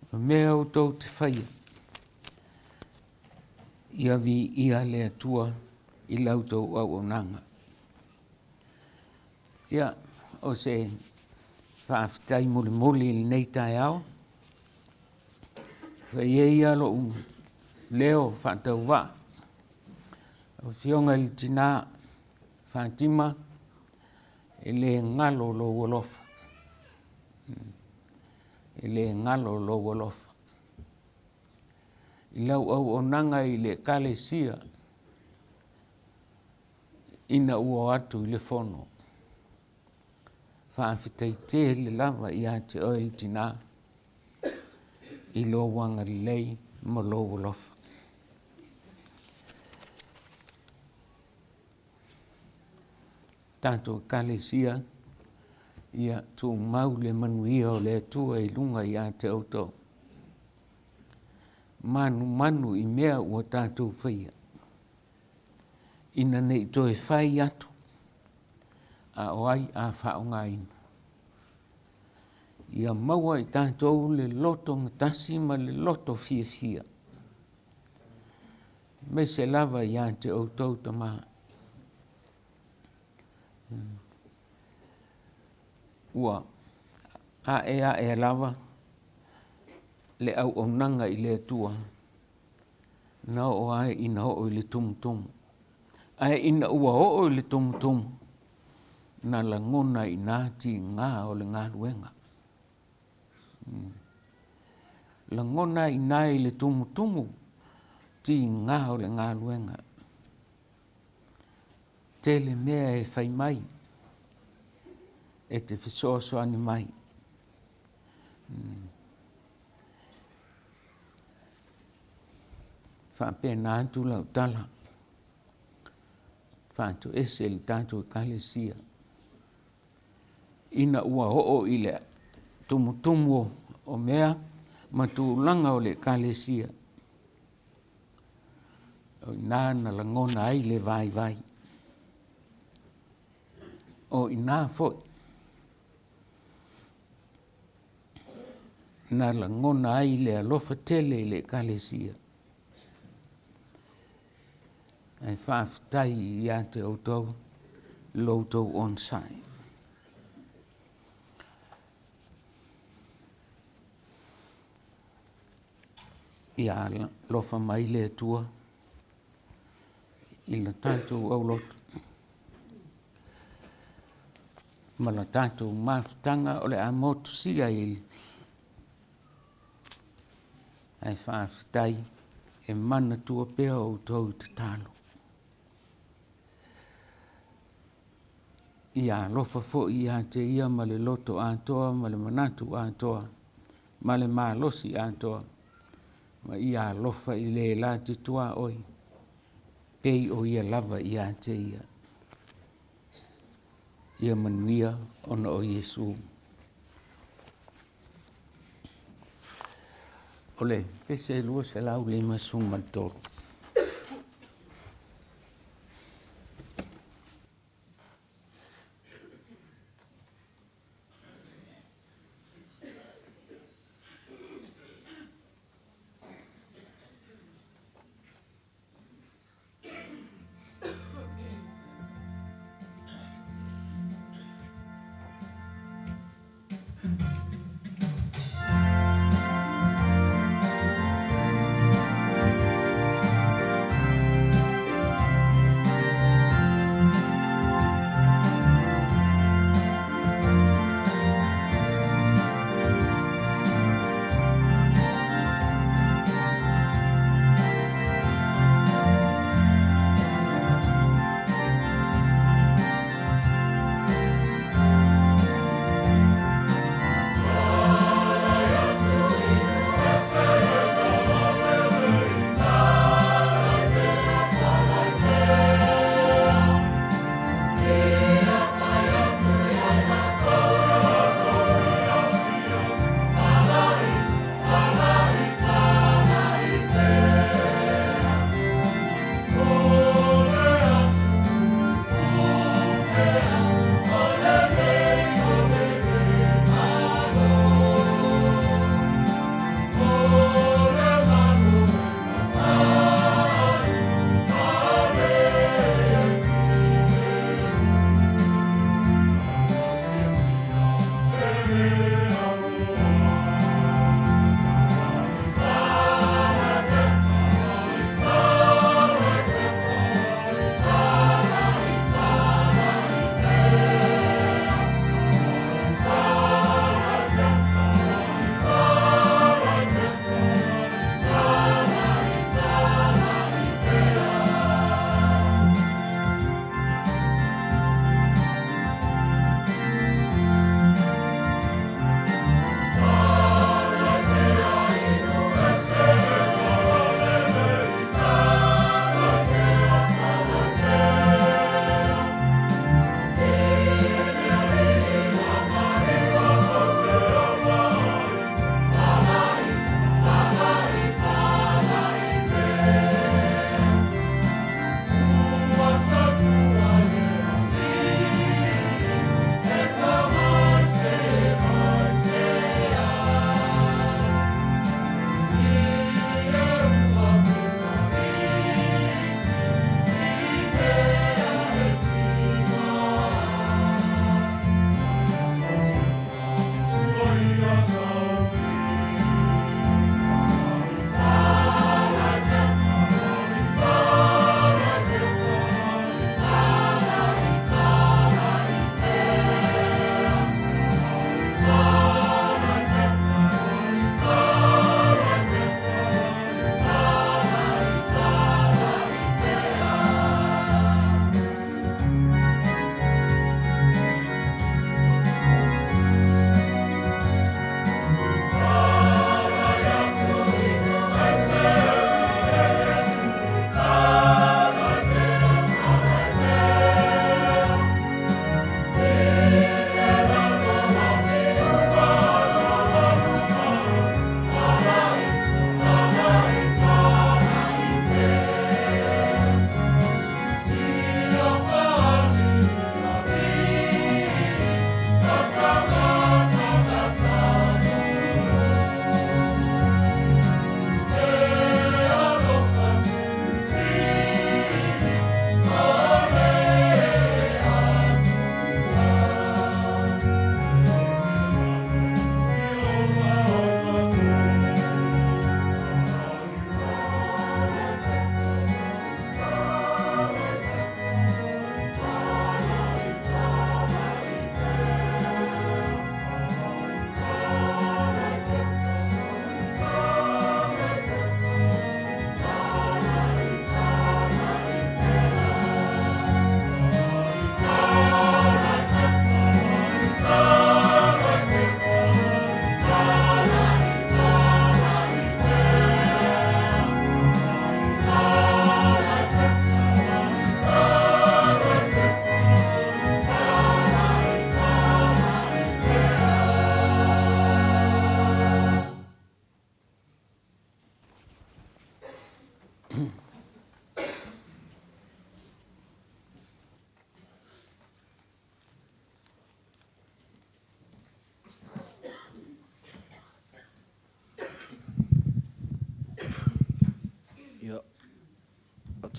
o mea outou te faia, ia viia le Atua i la outou auaunaga. Ia, o se faafetai mulimuli i lenei taeao, fai ai ia lou leo faatauvaa. Lau Afioga i le Tina Fatima, e le galo lou alofa, e le galo lou alofa. I lau auaunaga i le Ekalesia, ina ua o atu i le fono, faafetai tele lava ia te oe le tina. i lou agalelei ma lou alofa. Tatou Ekalesia, ia tumau le manuia o le Atua i luga ia te outou. Manumanu i mea ua tatou faia, ina ne i toe fai atu, a o ai a faaaogaina. Ia maua i tatou le loto gatasi ma le loto fiafia, aemaise lava ia te outou tama. Ua ae ae lava le auaunaga i le Atua, na oo ai ina oo i le tumutumu. Ae ina ua oo i le tumutumu, na lagona i ina tiga o le galuega. Lagona ai i ina i le tumutumu tiga o le galuega. Tele mea e fai mai, e te fesoasoani mai. Faapena atu lau tala, faatoese i le tatou Ekalesia, ina ua oo i le tumutumu o mea ma tulaga o le Ekalesia, o i ina na lagona ai le vaivai. O i ina foi na lagona ai le alofa tele i le Ekalesia. Ae faafetai ia te outou lo outou onosai. Ia alofa mai le Atua i le tatou aulotu ma la tatou mafutaga o le a motusia i ae faafetai e manatua pea outou tatalo. Ia alofa foi ia te ia ma le loto atoa ma le manatu atoa ma le malosi atoa, ma ia alofa i le la te tuaoi, pei o ia lava ia te ia. Ia manuia ona o Iesu. O le pese 253.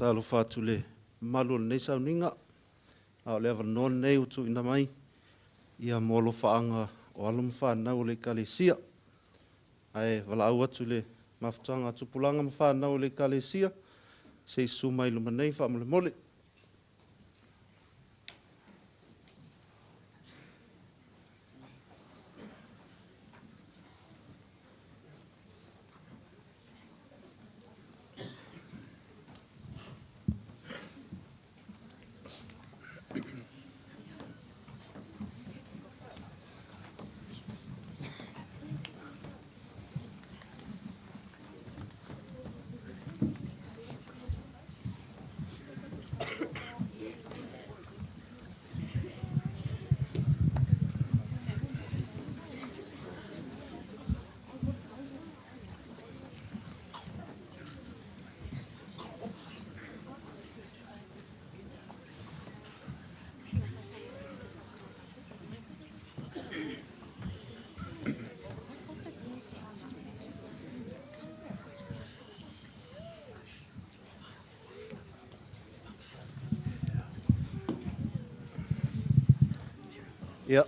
Talofa atu i le mamalu o lenei sauniga, a o le avanoa lenei ua tuuina mai ia mo alofaaga o alo ma fanau o le Ekalesia. Ae valaau atu i le mafutaga a tupulaga ma fanau o le Ekalesia, se i susu mai i luma nei faamolemole. Ia,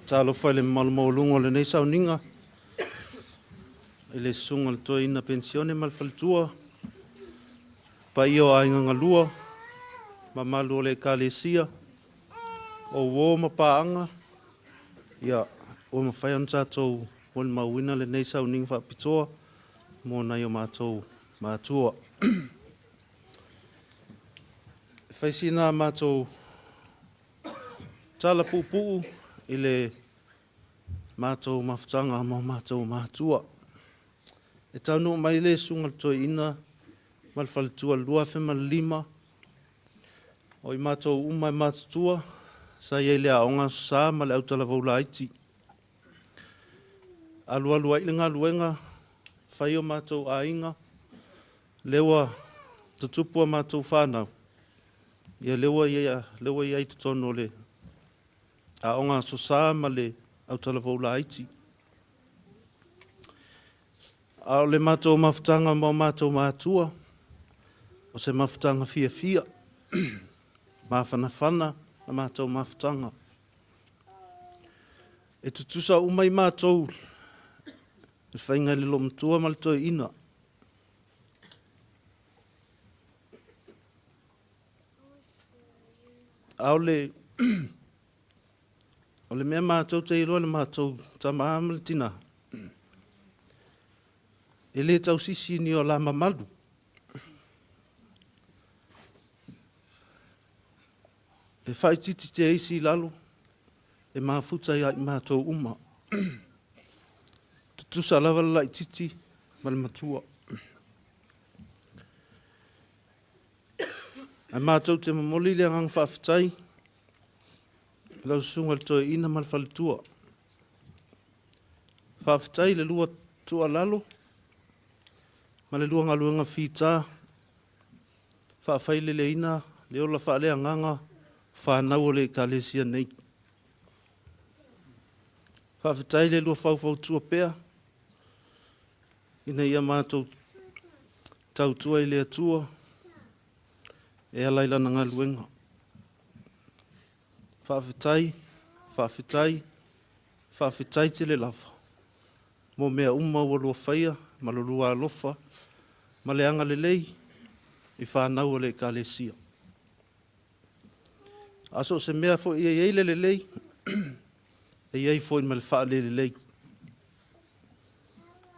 talofa i le mamalu maualuga o lenei sauniga i le susuga i le Toeaina Penisione ma le faletua, paia o aiga galua, mamalu o le Ekalesia, o uo ma paaga, ia, ua mafai ona tatou molimauina lenei sauniga faapitoa mo nai o matou matua. E fai sina matou tala puupuu i le matou mafutaga ma o matou matua. E taunuu mai le susuga i le toeaina ma le faletua i le 2005, o i matou uma e matutua sa i ai i le aoga Aso Sa ma le autalavou laiti. Alualu ai le galuega, fai o matou aiga, lea ua tutupu a matou fanau, ia lea ua i ai i totonu o le aoga Aso Sa ma le autalavou laiti. A o le matou mafutaga ma o matou matua, o se mafutaga fiafia, mafanafana la matou mafutaga. E tutusa uma i matou le faiga i le loomatua ma le toeaina. A o le o le mea matou te iloa i le matou tama ma le tina, e le tausisi ni o la mamalu. E faaitiiti te isi i lalo, e mafuta ia i matou uma. Tutusa lava le laitiiti ma le matua. Ae matou te momoli le agaga faafetai i lau susuga i le toeaina ma le faletua. Faafetai i le lua tuualalo ma le lua galuega fita faafaileleina le ola faaleagaga o fanau o le Ekalesia nei. Faafetai i le lua faufautua pea ina ia matou tautua i le Atua e ala i Lana galuega. Faafetai, faafetai, faafetai tele lava mo mea uma ua lua faia ma lo lua alofa ma le agalelei i fanau a le Ekalesia. A so o se mea foi e i ai le lelei, e i ai foi ma le faalelelei.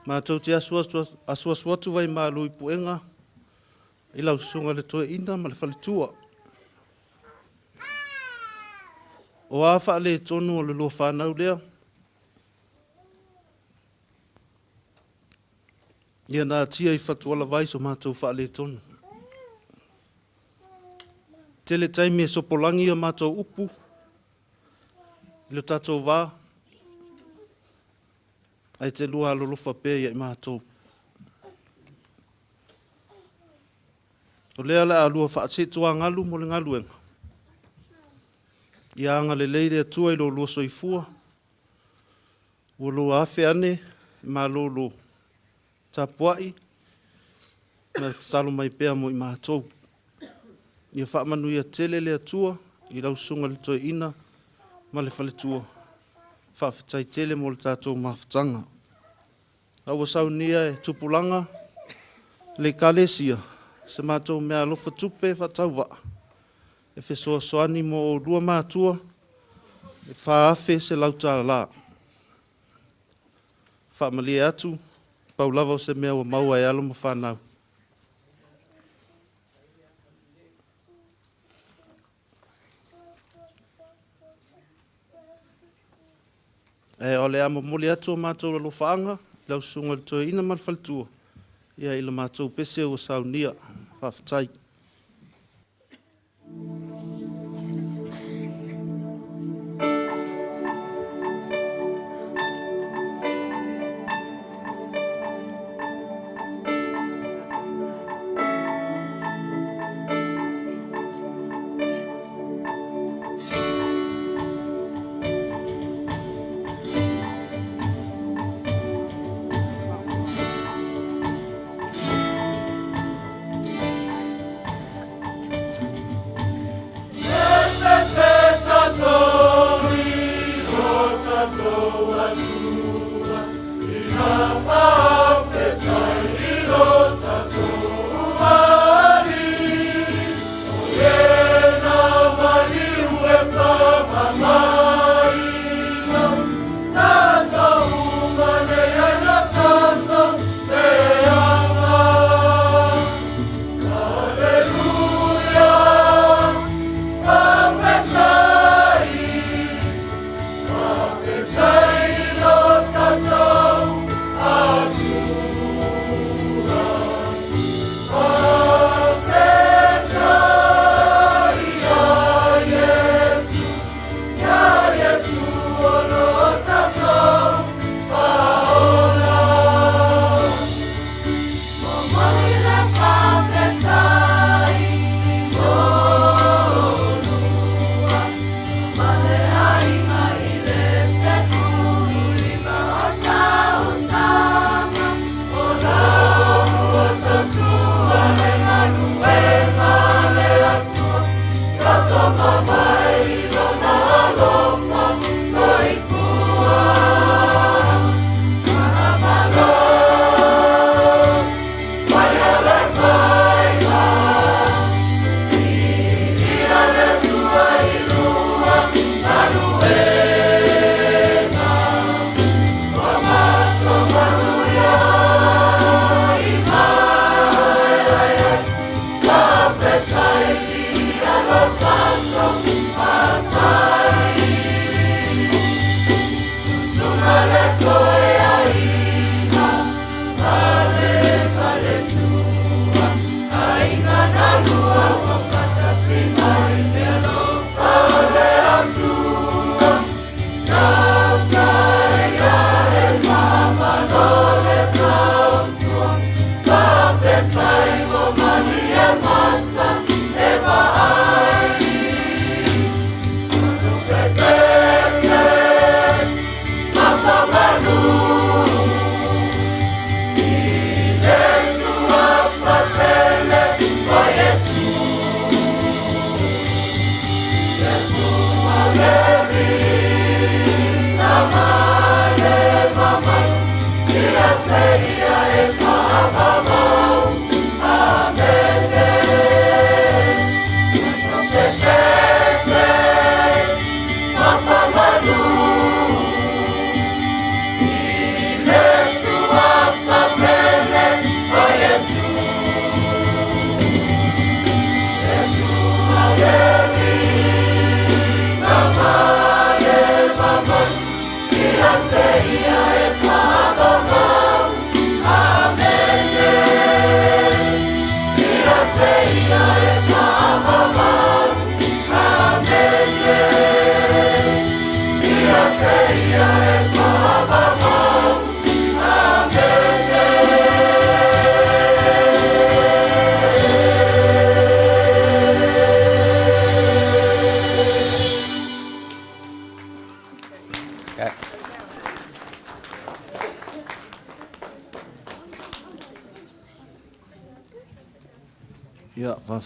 Matou te asuasu atu vaimalu i puega i lau susuga i le toeaina ma le faletua. O a faaletonu o le lua fanau lea, ia natia i fatualavai so matou faaletonu. Tele taimi e sopolagi a matou upu i lo tatou va, ae te lua alolofa pea ia i matou. O lea o le a lua faasituagalu mo le galuega, ia agalelei le Atua i lo lua soifua, ua lua afe ane i malolo tapuai. ma tatalo mai pea mo i matou. Ia faamanuia tele le Atua i lau susuga i le toeaina ma le faletua. Faafetai tele mo le tatou mafutaga. A ua saunia e tupulaga le Ekalesia se matou meaalofa tupe faatauvaa e fesoasoani mo oulua matua e $4,100. Faamalie atu, pau lava o se mea ua maua e alo ma fanau. Ae o le a momoli atu o matou alofaaga i lau susuga i le toeaina ma le faletua, ia i la matou pese ua saunia. Faafetai.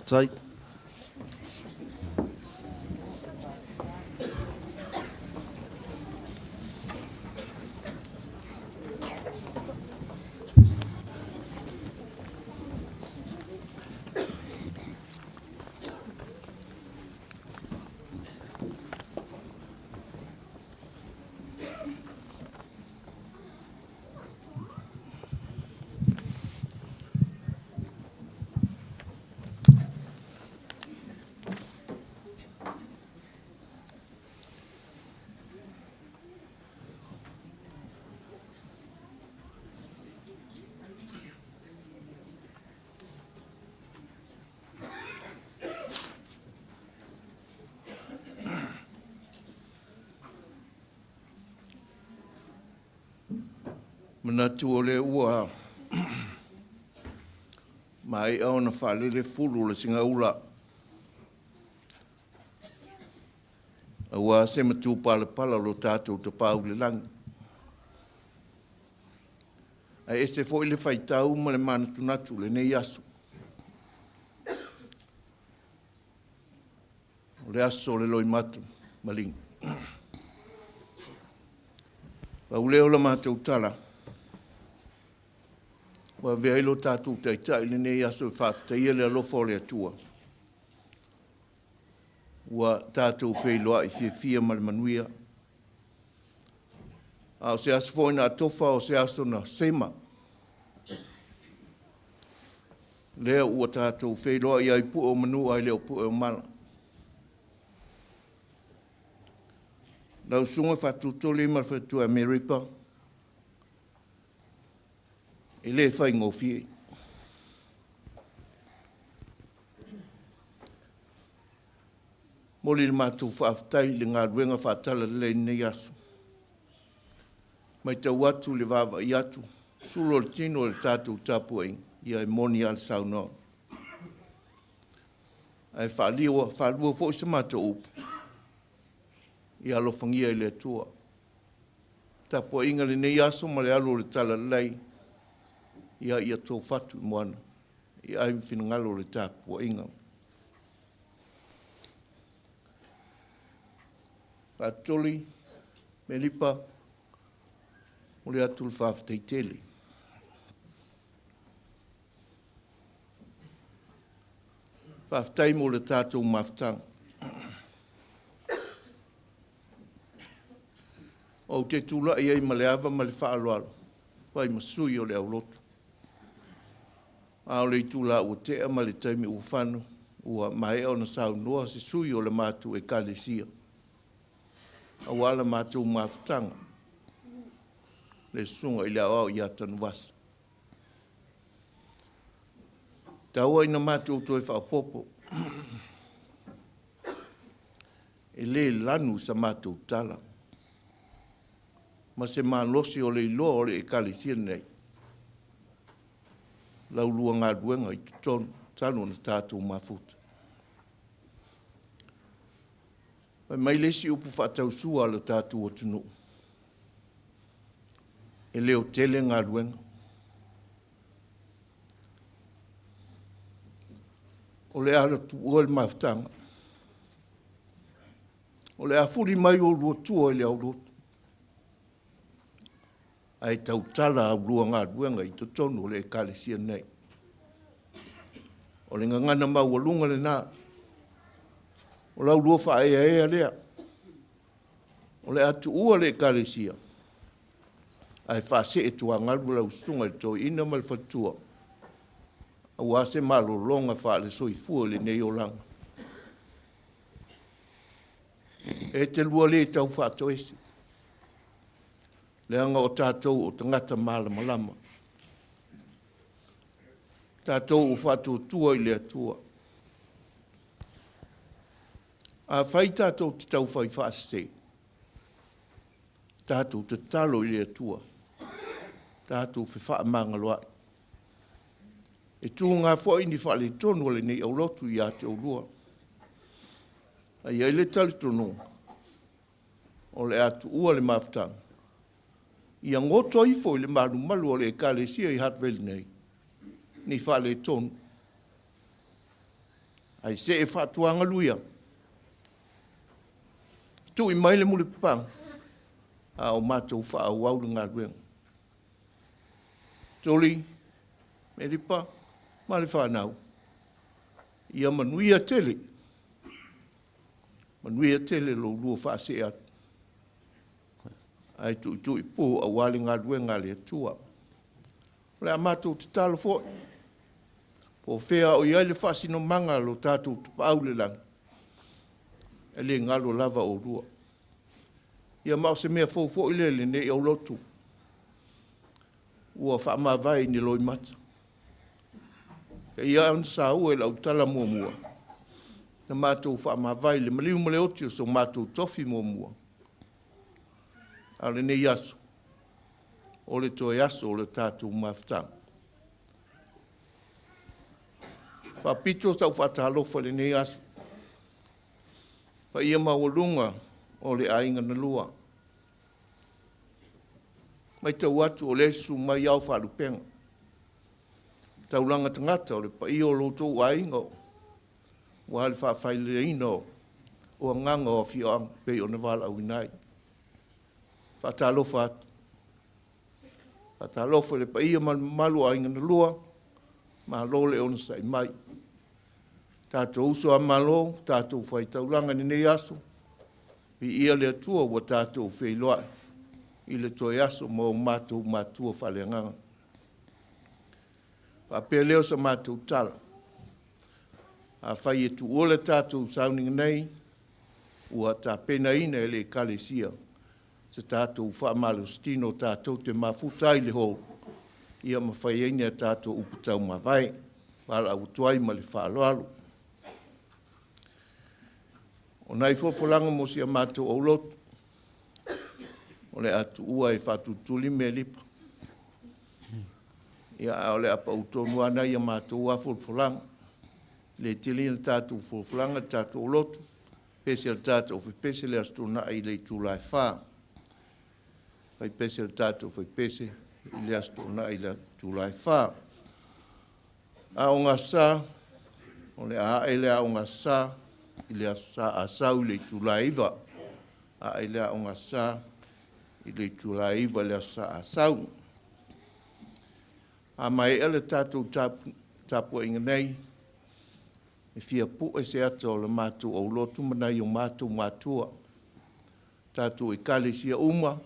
Faafetai. Manatu o lea ua maea ona faalele fulu o le Sigaula aua se matupalapala o lo tatou Tapaau i le Lagi. Ae ese foi le faitau ma le manatunatu i lenei aso. O le aso o le loimata maligi. Pau lea o le matou tala, ua avea ai lo tatou Taitai i lenei aso e faafetaia le alofa o le Atua ua tatou feiloai fiafia ma le manuia. A o se aso foi na atofa o se aso na sema, lea ua tatou feiloai ai i pue o manu ae le o pue o mala. Lau Susuga Faatutoli ma le faletua ia Meripa, e le faigofie. Momoli le matou faafetai i le galuega faatalalelei i lenei aso. Matau atu i le vaavaai atu, sulu o le tino i le tatou tapuaiga, ia e moni lava le saunoaga. Ae faalua foi sa matou upu, ia alofagia e le Atua. Tapuaiga i lenei aso ma le alu o le talalelei, ia tofu fatu i moana i ai ma finagalo o le tapuaiga. Faatuli Meripa, momoli atu le faafetai tele. Faafetai mo le tatou mafutaga. Ou te tulai ai ma le ava ma le faaaloalo e fai ma sui o le aulotu, a o le itula ua tea ma le taimi ua fano, ua maea ona saunoa se sui o le matou Ekalesia aua la matou mafutaga, le Susuga i le Aoao ia Tanuvasa. Tau ina matou toe faaopoopo, e le lanu sa matou tala ma se malosi o le iloa o le Ekalesia lenei i la oulua galuega i totonu talu ona tatou mafuta. Fai mai le isi upu faatausua a le tatou atunuu, e leotele galuega. O le a tuua le mafutaga, o le a fuli mai oulua tua i le aulotu ae tautala a oulua galuega i totonu o le Ekalesia nei. O le gagana maualuga lena, o la oulua faaeaea lea, o le a tuua le Ekalesia ae faasee tuagalu lau Susuga i le Toeaina ma le faletua aua se malologa faale-soifua i lenei olaga. E te lua le tau faatoese, leaga o tatou o tagata malamalama, tatou ua faatuatua i le Atua. Afai tatou te taufai faasese, tatou tatalo i le Atua, tatou fefaamagaloai. E tuga foi ni faaletonu o lenei aulotu ia te oulua. Ae i ai le talitonuga, o le a tuua le mafutaga, ia goto ifo i le malumalu o le Ekalesia i Hartville nei ni faaletonu. Ae see faatuagaluia, tui mai le mulipapaga, a o matou faaauau le galuega. Tuli, Melipa ma le fanau, ia manuia tele, manuia tele lo oulua faasee atu, ae tuitui pu aua le galuega a le Atua. O le a matou tatalo foi, po o fea o i ai le faasinomaga a lo tatou Tapaau i le lagi, e le galo lava oulua. Ia ma o se mea fou foi lea i lenei aulotu, ua faamavae i ni loimata. E pei lava ona saua i lau tala muamua, na matou faamavae i le maliu ma le oti o so matou tofi muamua, a o lenei aso, o le toe aso o le tatou mafutaga. E faapito sau faatalofa i lenei aso i le paia maualuga o le Aiga na Lua. E matau atu o lea e susu mai ao o Faalupega, taulaga tagata o le paia o lo outou aiga aua le faafaileleina o agaga o afioaga e pei ona valaauina ai. E faatalofa atu. Faatalofa i le paia ma le mamalu o Aiga na Lua, malo le onosai mai. Tatou uso a Malo, tatou fai taulaga i lenei aso, viia le Atua ua tatou feiloai i le toe aso ma o matou matua faaleagaga. Ona faapea lea o se matou tala, afai e tuua le tatou sauniga nei, ua tapenaina e le Ekalesia se tatou faamalositino tatou te mafuta ai i le hall ma fai ai ni a tatou upu taumavae. Valaau atu ai ma le faaaloalo. O nai folafolaga mo si a matou aulotu, o le a tuua e faatulituli Melipa, ae o le a pau tonu lava nai a matou folafolaga. E le tele ni tatou folafolaga le tatou lotu, pese le tatou fai pese i le Aso Toonai i le itula e 4:00. Fai pese le tatou fai pese i le Aso Toonai i le itula e 4:00. Aoga Aso Sa, o le a ae le Aoga Aso Sa i le Aso Sa Asau i le itula e 9:00. Ae le Aoga Aso Sa i le itula e 9:00 i le Aso Sa Asau. A maea le tatou tapuaiga nei, e fia pue se ata o le matou aulotu ma nai o matou matua, tatou Ekalesia uma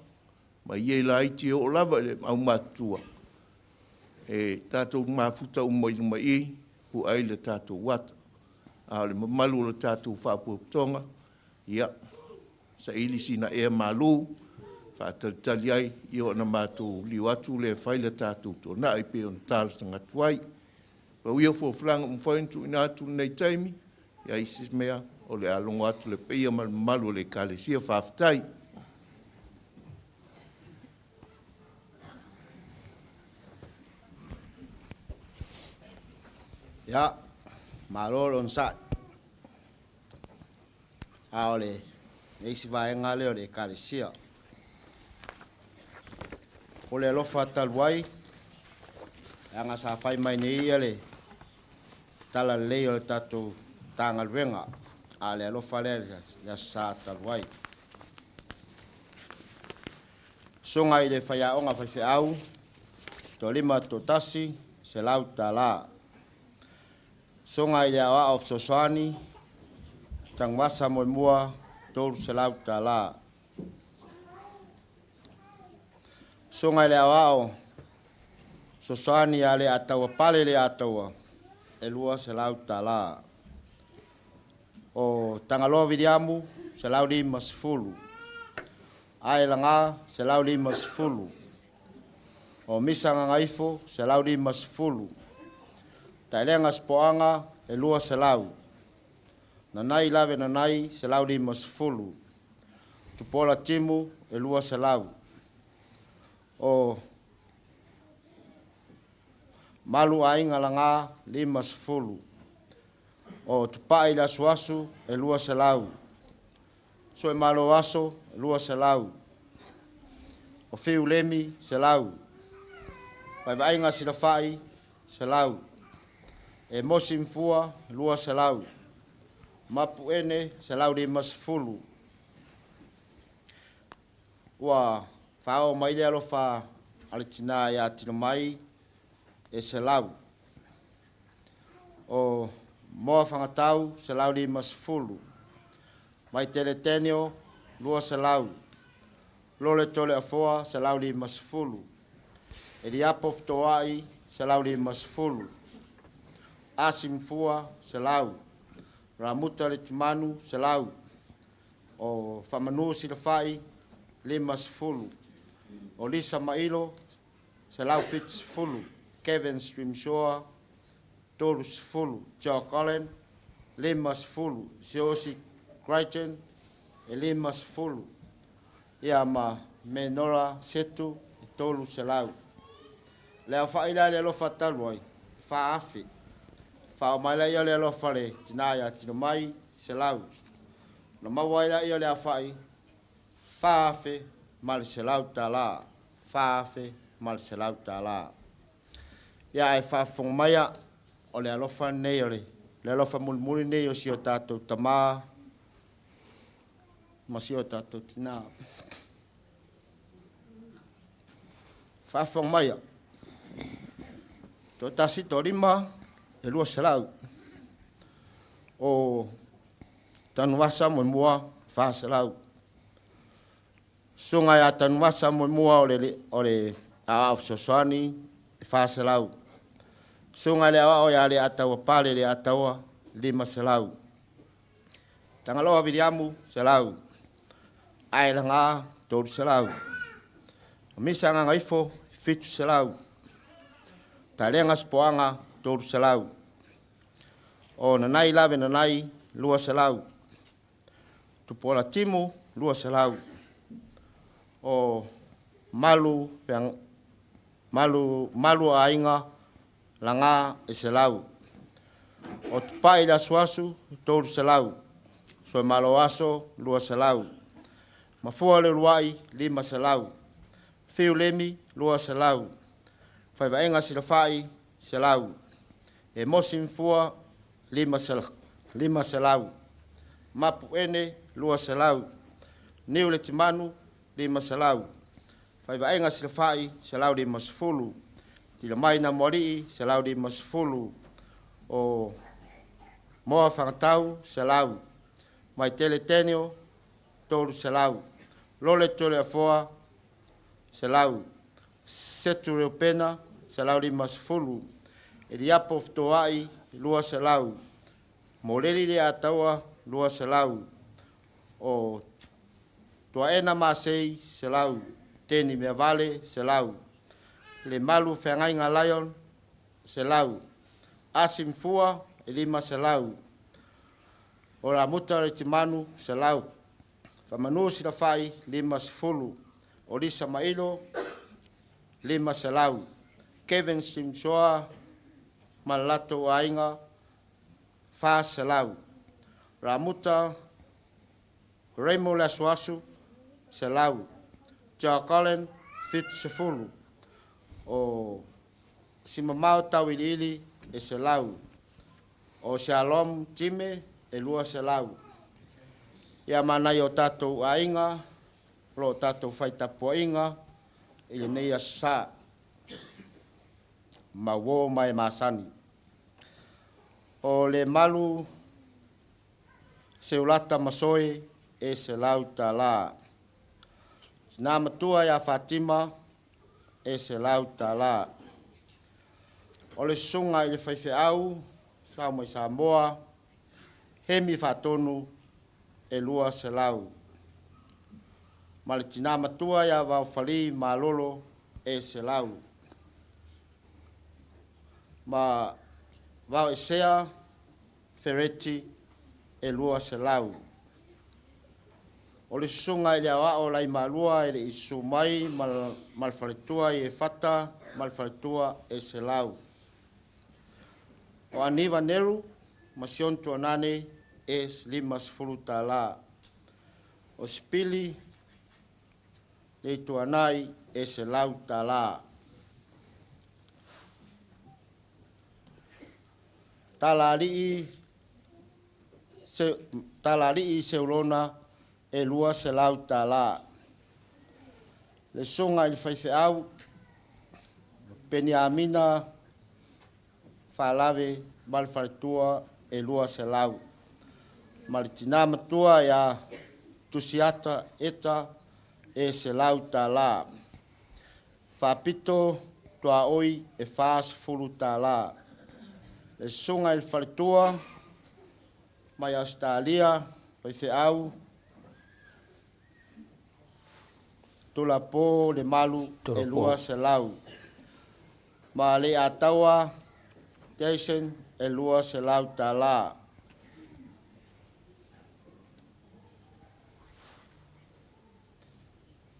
mai e laiti e oo lava i le aumatutua, e tatou mafuta uma i luma i i e pue ai le tatou ata. A o le mamalu o le tatou Faalapotopotoga, ia, saili sina ea malu e faatalitali ai ona matou liliu atu lea e fai le tatou toonai e pei ona talosaga atu ai. Pau ia o folafolaga ua mafai ona tuuina atu i lenei taimi, a i ai se mea, o le a logo atu le paia ma le mamalu o le Ekalesia. Faafetai. Ia, malo le onosai. A o le isi vaega lea o le Ekalesia. O le alofa talu ai, leaga sa fai mai nei ia le tala lelei o le tatou Matagaluega, a o le alofa lea i le Aso Sa talu ai. Susuga i le faiaoga faifeau, toalima toatasi, $100. Susuga i le Aoao Fesoasoani, Tanuvasa Moemua, $300. Susuga i le Aoao Fesoasoani ia Leiataua Pale Leiataua, e $200. O Tagaloa Viliamu, $150. Ae Laga, $150. O Misa Gagaifo, $150. Taelega Sopoaga, e $200. Nanai Lave Nanai, $150. Tupuola Timu, e $200. O Malu Aiga Laga, $50. O Tupai le Asuasu, e $200. Suemalo Aso, $200. O Fiu Lemi, $100. Vaivaiga Silafai, $100. Emosi Mafua, $200. Mapuene, 150. Ua faaoo mai le alofa a le tinā ia Tinomai e 100. O Moa Fagatau, 150. Maitele Daniel, 200. Lole Toleafoa, 150. Eliapo Fetoai, 150. Asi Mafua, 100. Ramuta Letimanu, 100. O Faamanu Silafai, 50. O Lisa Mailo, 170. Kevin Streamshaw, 30. Joe Cullen, 50. Siosi Crichton, e 50. Ia ma Menora Setu, e 300. Le aofa'i la i le alofa talu ai, e 4,000. Faaoo mai laia o le alofa a le tinā ia Tinomai, 100. Ona maua ai laia o le aofa'i, $4,100. $4,100. Ia ae faafofoga maia, o le alofa lenei o le, le alofa mulimuli lenei o si o tatou tamā ma si o tatou tinā. Faafofoga maia, toatasi, toalima, e 200. O Tanuvasa Moemua, 400. Susuga ia Tanuvasa Moemua o le, o le Aoao Fesoasoani, e 400. Susuga i le Aoao ia Aleataua Pale Leataua, 500. Tagaloa Viliamu, 100. Aelaga, 300. O Misa Gagaifo, 700. Talega Sopoaga, 300. O Nanai Lave Nanai, 200. Tupuola Timu, 200. O Malu, Malu, Malu o Aiga, Laga, e 100. O Tupai le Asuasu, 300. Suemaloaso, 200. Mafua le Uluai, 500. Fiu Lemi, 200. Faivaega Silafai, 100. Emosi Mafua, 500. Mapuene, 200. Niu le Timanu, 500. Faivaega Silafai, 150. Tilamai Namoalii, 150. O Moa Fagatau, 100. Maitele Daniel, 300. Lole Toleafoa, 100. Setu Reupena, 150. Eliapo Fetoai, 200. Moleli Leataua, 200. O Tuaena Masei, 100. Teni Meavale, 100. Lemalu Feagaiga Lion, 100. Asi Mafua, e 500. O Ramuta Retimanu, 100. Faamanu Silafai, 50. O Lisa Mailo, 500. Kevin Simsoa ma le latou aiga, 400. Ramuta Raymond Le Asuasu, 100. Joe Cullen, 70. O Simamao Tauiliili, e 100. O Shalom Time, e 200. Ia ma nai o tatou aiga, o lo o tatou fai tapuaiga i lenei aso Sa. Ma uo ma e masani. O Lemalu Seulata Masoe e $100. Tina matua ia Fatima e $100. O le susuga i le faifeau sau mai Samoa, Hemi Faatonu e 200. Ma le tina matua ia Vaofali Malolo e 100. Ma Vaoesea Fereti e 200. O le susuga i le aoao Laimalua e le i susu mai ma le faletua i Efata ma le faletua e 100. O Aniva Neru ma Sion Tuanane e $50. O Sipili Leituanai e $100. Tala Alii Talalii Seulona e $200. Le susuga i le faifeau Peniamina Faalave ma le faletua e 200. Ma le tina matua ia Tusiata Eta e $100. Faapito tuaoi e $40. Le susuga i le faletua mai Ausetalia, faifeau Tulapo Lemalu e 200. Ma Leiataua Jason e $200.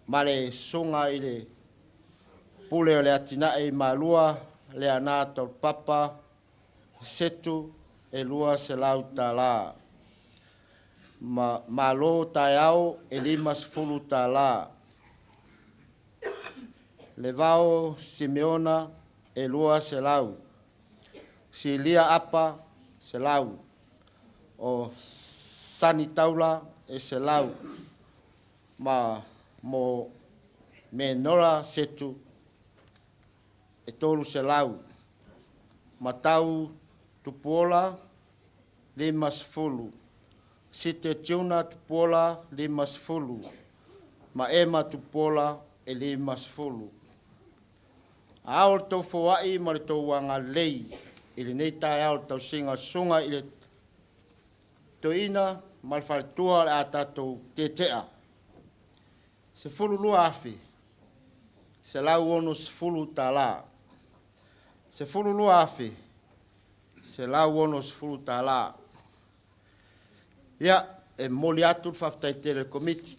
Ma le susuga i le Pule o le Atinae i Malua, Leana Taulapapa Setu e $200. Ma Malo Taeao e $50. Levao Simeona e 200. Silia Apa 100. O Sani Taula e 100. Ma mo Menora Setu e 300. Matau Tupuola 50. Site Tiuna Tupuola 50. Ma Ema Tupuola e 50. A o le tou foai ma le tou agalelei i lenei taeao le tausiga o susuga i le toeaina ma le faletua o le a tatou tetea. $12,160. $12,160. Ia, e momoli atu le faafetai tele i le Komiti,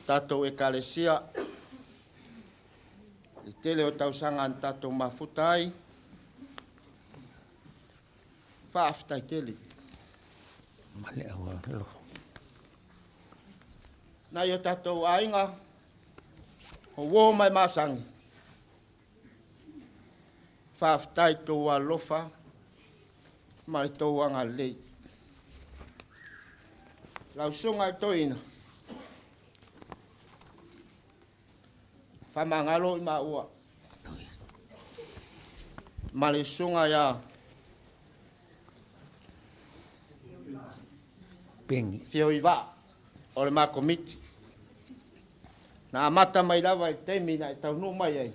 tatou Ekalesia, i le tele o tausaga na tatou mafuta ai, faafetai tele. Nai o tatou aiga, o uo ma e masani, faafetai i tou alofa ma le tou agalelei. Lau susuga i le toeaina, faamagalo i maua ma le susuga ia Pengi. Fioivaa o le ma komiti. Na amata mai lava i le taimi na e taunuu mai ai,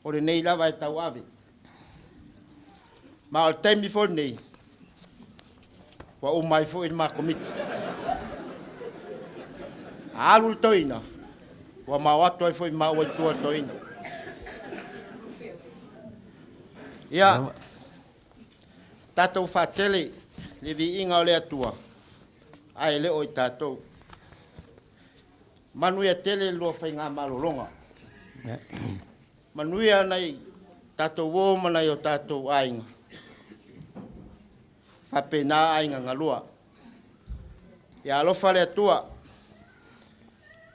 o lenei lava e tauave. Ma o le taimi foi lenei, ua uma ai foi le ma komiti. A alu le toeaina, ua ma o atu ai foi maua i tua le toeaina. Ia, tatou faatele le viiga o le Atua, ae le o i tatou. Manuia tele le lua faigamalologa. Manuia nai tatou uo ma nai o tatou aiga. Faapena aiga galua. Ia alofa le Atua,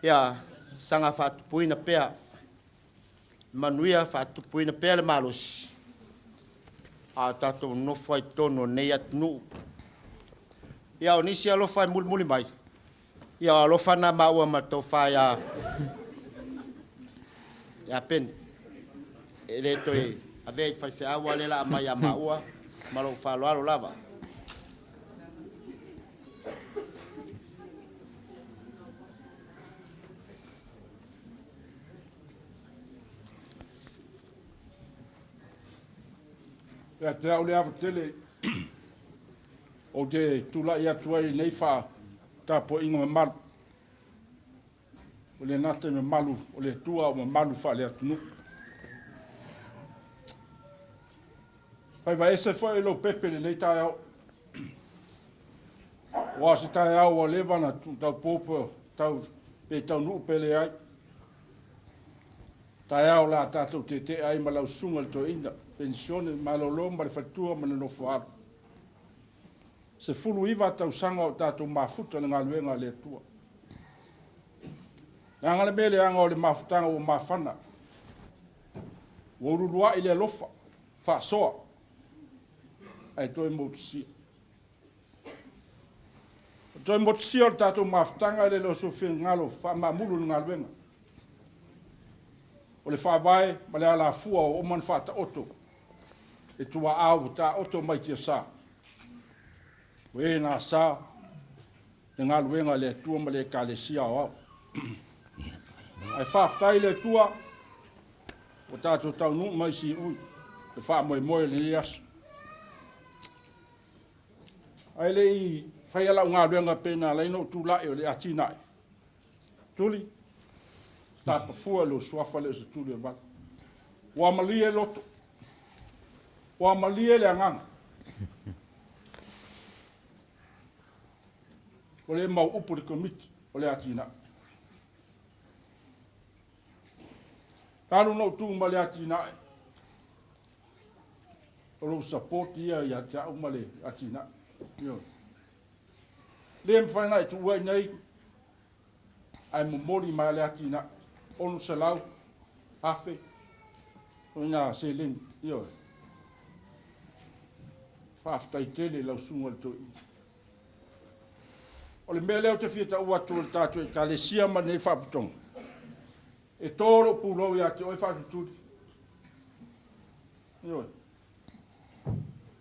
ia saga faatupuina pea manuia, faatupuina pea le malosi, a o tatou nonofo ai i totonu o lenei atunuu. Ia o nisi alofa e mulimuli mai, ia o alofa na maua ma le tofa ia Peni. E le toe avea i faifeau a lea la aumai ia maua ma lou faaaloalo lava. Ia te au le ava tele ou te tulai atu ai i lenei faatapuaiga mamalu. O le gata i mamalu o le Atua o mamalu faale-atunuu. Faiva ese foi lou pepe i lenei taeao. Ua o se taeao ua leva na taupo pe tau, pe taunuu pe leai. Taeao la tatou tetea ai ma lau susuga i le toeaina, penisione, malolo ma le faletua ma le nofo alo. 19 tausaga o tatou mafuta i le galuega a le Atua. Leaga le mea leaga o le mafutaga ua mafana. Ua uluuluai le alofa, faasoa. Ae toe motusia. O toe motusia o le tatou mafutaga e le o se finagalo faamaamulu i le galuega. O le faavae ma le alafua ua uma ona faataoto e tuaau ua taoto mai tiasa. O e na sa le galuega a le Atua ma le Ekalesia Aoao. Ae faafetai i le Atua ua tatou taunuu mai siui le faamoemoe o lenei aso. Ae le i faia lau galuega pei na ala ai ona ou tulai o le atinae, Tuli, tapa fua i lou suafa le o se tuli o le vala. Ua malie loto, ua malie le agaga. Ua le mau upu le Komiti o le atinae. Talu na ou tu ma le atinae, o lou support ia ia te au ma le atinae. Ioe. Le mafai ona e tuua i nei, ae momoli mai le atinae, 600,000 o ina seleni. Ioe. Faafetai tele i lau susuga i le toeaina. O le mea lea ou te fia taua atu i le tatou Ekalesia ma lenei faalapotopotoga, e to lou pulou ia te oe Faatutuli. Ioe.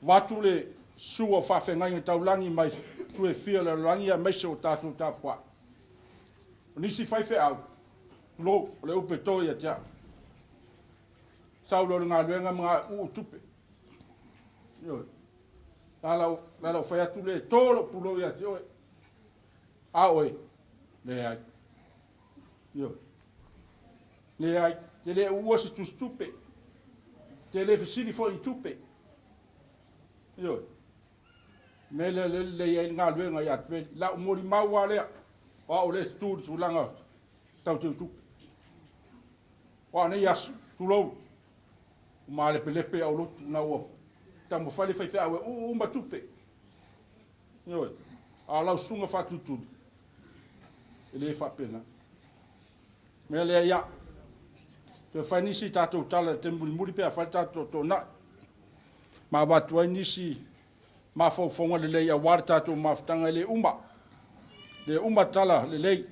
Vaeatu le sua o faafeagaiga taulagi mai itu e fia o le lalolagi aemaise o tatou tapuai. O nisi faifeau, tulou, o le upu e to ia te au. Sau loa i le galuega ma uu tupe. Ioe. La lau fai atu le to lou pulou ia te oe. A oe, leai. Ioe. Leai, te le uua se tusitupe. Te le fesili foi i tupe. Ioe. Mea lea le lelei ai le galuega ia te lau molimau lava lea, o au lea e tu i le tulaga tau teutupe. Aua o nei aso, tulou, ua malepelepe au lotu ina ua taumafai le faifeau e uu uma tupe. Ioe, a o lau susuga faatulituli, e le faapena. Mea lea ia, toe fai nisi tatou tala i le taimi mulimuli pe a fai le tatou toonai, ma avatu ai nisi mafaufauga lelei aua le tatou mafutaga e le uma, le uma tala lelei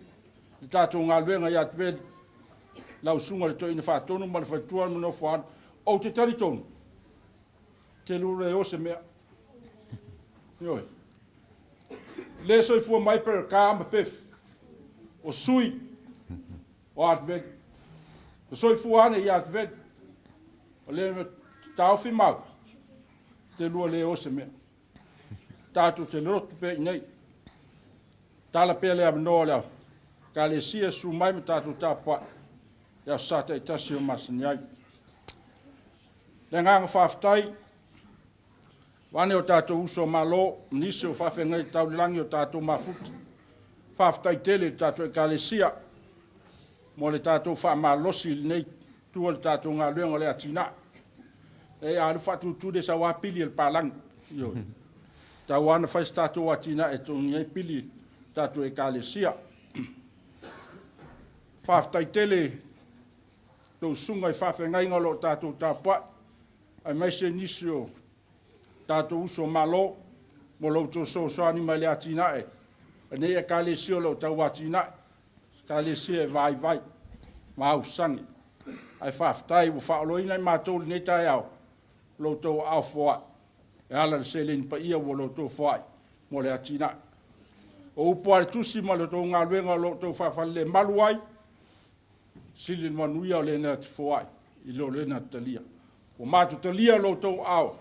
le tatou galuega ia Atveli, lau susuga i le Toeaina Faatonu ma le faletua ma le nofo-a-alo. Ou te talitonu, te lua le o se mea. Ioe. Le soifua mai per ka ma pef. O sui o Atveli. O soifua ane i Atveli. O le taofi mau, te lua le o se mea. Tatou te lotu pea i nei. Tala pea le avanoa o le Ekalesia susu mai ma tatou tapuai i aso Sa taitasi o masani ai. Le agaga faafetai, vaeane o tatou uso a Malo, ma nisi o faafeagai tau le lagi o tatou mafuta. Faafetai tele i le tatou Ekalesia mo le tatou faamalosi i lenei itu o le tatou galuega o le atinae. E a alu faatutuli e sau lava pili a le palagi. Ioe. Tau lava ona fai se tatou atinae e totogi ai pili le tatou Ekalesia. Faafetai tele tou susuga i faafeagaiga o lo o tatou tapuai, aemaise nisi o tatou uso Malo mo lo outou fesoasoani mai le atinae a lenei Ekalesia o lo o tau atinae. Ekalesia e vaivai ma ausage, ae faafetai ua faaoloina i matou i lenei taeao lo outou aao foai e ala i le seleni paia ua lo outou foai mo le atinae. O upu a le Tusi ma le tou galuega o lo o outou faafalelemalu ai, sili le manuia o lena te foai i lo lena te talia. Ua matou talia lo outou aao,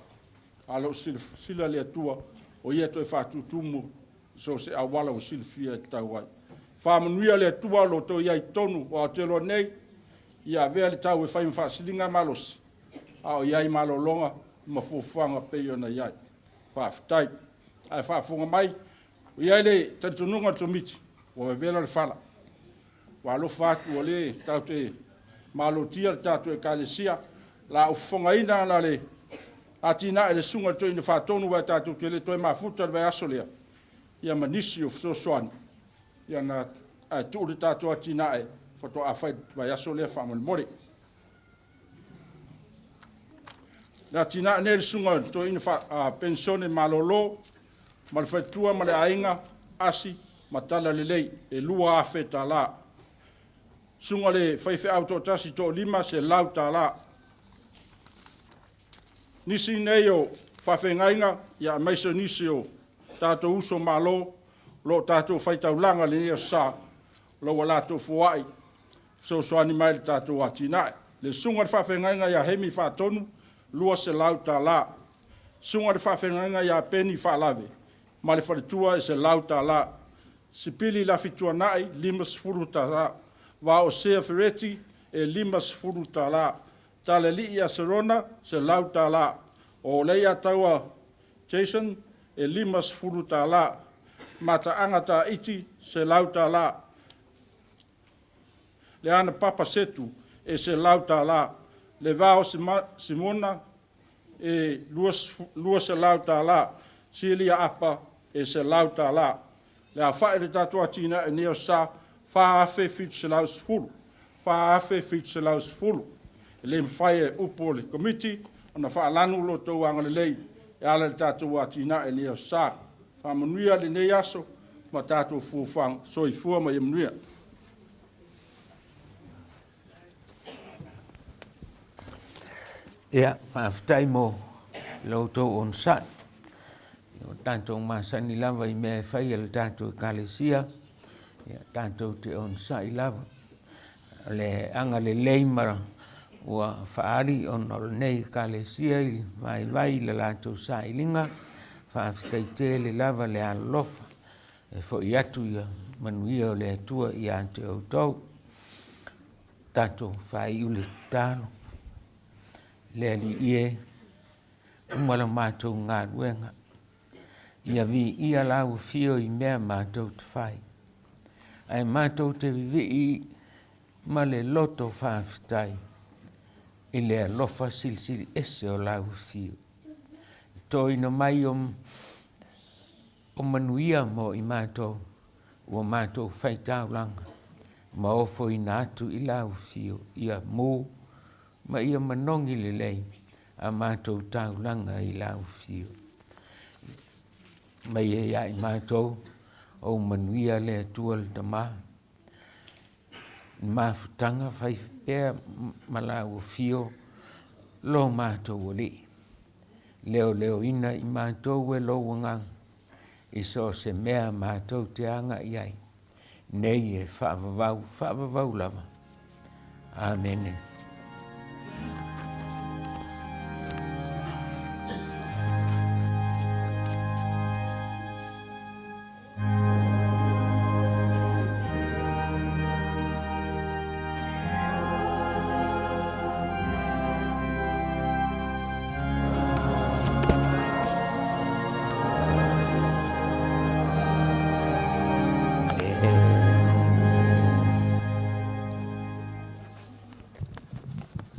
a lo o silasila le Atua, o Ia toe faatutumu i so o se auala ua silafia e tatau ai. Faamanuia le Atua lo outou i ai i totonu o Aotearoa nei, ia avea le tau e fai ma faasiliga malosi, a o i ai malologa ma fuafuaga pei ona i ai. Faafetai. Ae faafofoga mai, ua i ai le talitonuga o le Komiti, ua vevela le fala. Ua alofa atu o lea tatou te malotia le tatou Ekalesia, la ou fofogaina la le atinae le susuga i le Toeaina Faatonu aua tatou te le toe mafuta le vaiaso lea, ia ma nisi o fesoasoani, ia na ae tuu le tatou atinae faatoa fai le vaiaso lea faamolemole. Le atinae nei le susuga i le toeaina penisione malolo ma le faletua ma le aiga asi ma tala lelei e $2,000. Susuga i le faifeau toatasi toalima $100. Nisi nei o faafeagaiga ia aemaise o nisi o tatou uso malo o lo o tatou faitaulaga i lenei aso Sa, o lo o ua latou foai fesoasoani mai i le tatou atinae. Le susuga i le faafeagaiga ia Hemi Faatonu, $200. Susuga i le faafeagaiga ia Peni Faalave ma le faletua e $100. Sipili Lafituanai, $50. Vaoosea Fereti, e $50. Talalii Aserona, $100. O Leiataua Jason, e $50. Mataaga Taiti, $100. Leana Papa Setu, e $100. Le Va o Simona, e $200. Silia Apa, e $100. Le aofai o le tatou atinae i lenei aso Sa, $4,710. $4,710. E le mafai e upu o le Komiti ona faalanu lo outou agalelei e ala i le tatou atinae i lenei aso Sa. Faamanuia lenei aso ma tatou fuafuaga. Soifua ma ia manuia. Ia, faafetai mo lo outou onosai. O tatou masani lava i mea e fai e le tatou Ekalesia, ia tatou te onosai lava. O le agalelei ma ua faaali ona o lenei Ekalesia i vaivai i le latou sailiga, faafetai tele lava le alolofa. E foi atu ia manuia o le Atua ia te outou. Tatou faaiu le tatalo. Le Alii e, uma la matou galuega, ia viia lau afio i mea matou te fai, ae matou te vivii ma le loto faafetai i le alofa silisili ese o lau afio. Le toina mai o O manuia mo i matou, ua matou faitaulaga ma ofoina atu i lau afio ia mu ma ia manogi lelei a matou taulaga i lau afio. Mai e ia i matou ou manuia le Atua le Tama, mafutaga fai pea ma lau afio lo matou Alii. Leoleoina i matou e lou agaga i so o se mea matou te agai ai nei e faavavau, faavavau lava. Amene.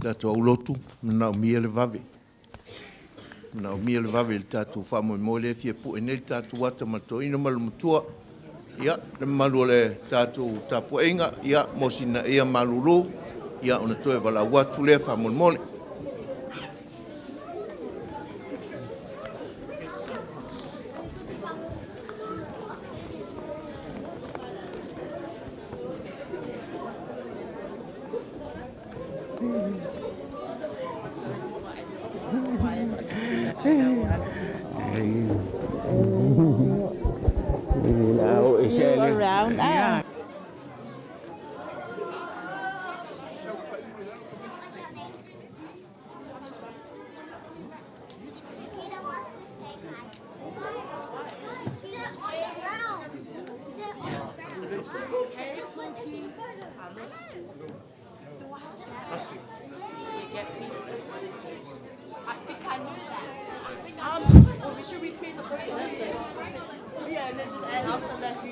Tatou aulotu, manaomia le vave. Manaomia le vave i le tatou faamoemoe lea e fia pue nei le tatou ata ma le toeaina ma le matua. Ia, le mamalu o le tatou tapuaiga, ia, mo sina ia malulu, ia, ona toe valaau atu lea faamolemole. Around. Yeah.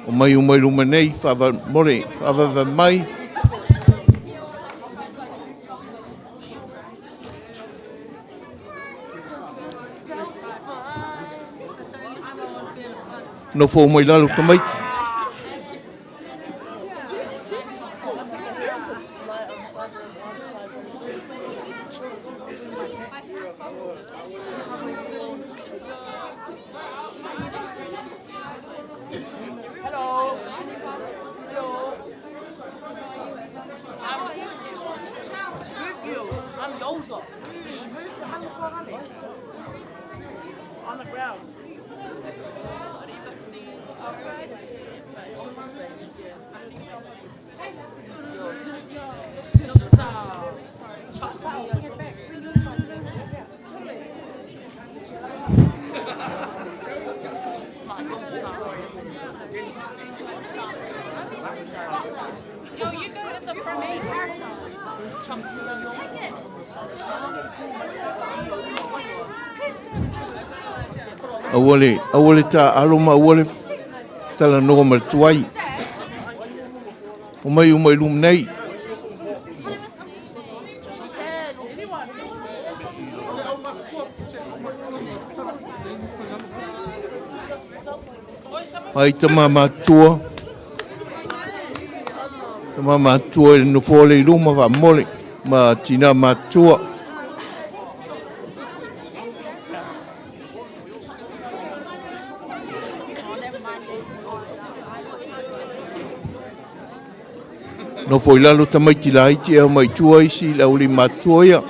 Omai uma i luma nei, faamolemole, faavaevae mai. Nofo uma i lalo tamaiti. Aua le, aua le taaalo ma aua le talanoa ma le tuai. Omai uma i luma nei. Ai tama matua. Tama matua i le nofoa le i luma faamole ma tina matua. Nofo i lalo tamaiti laiti e omai i tua isi le aulima matutua ia.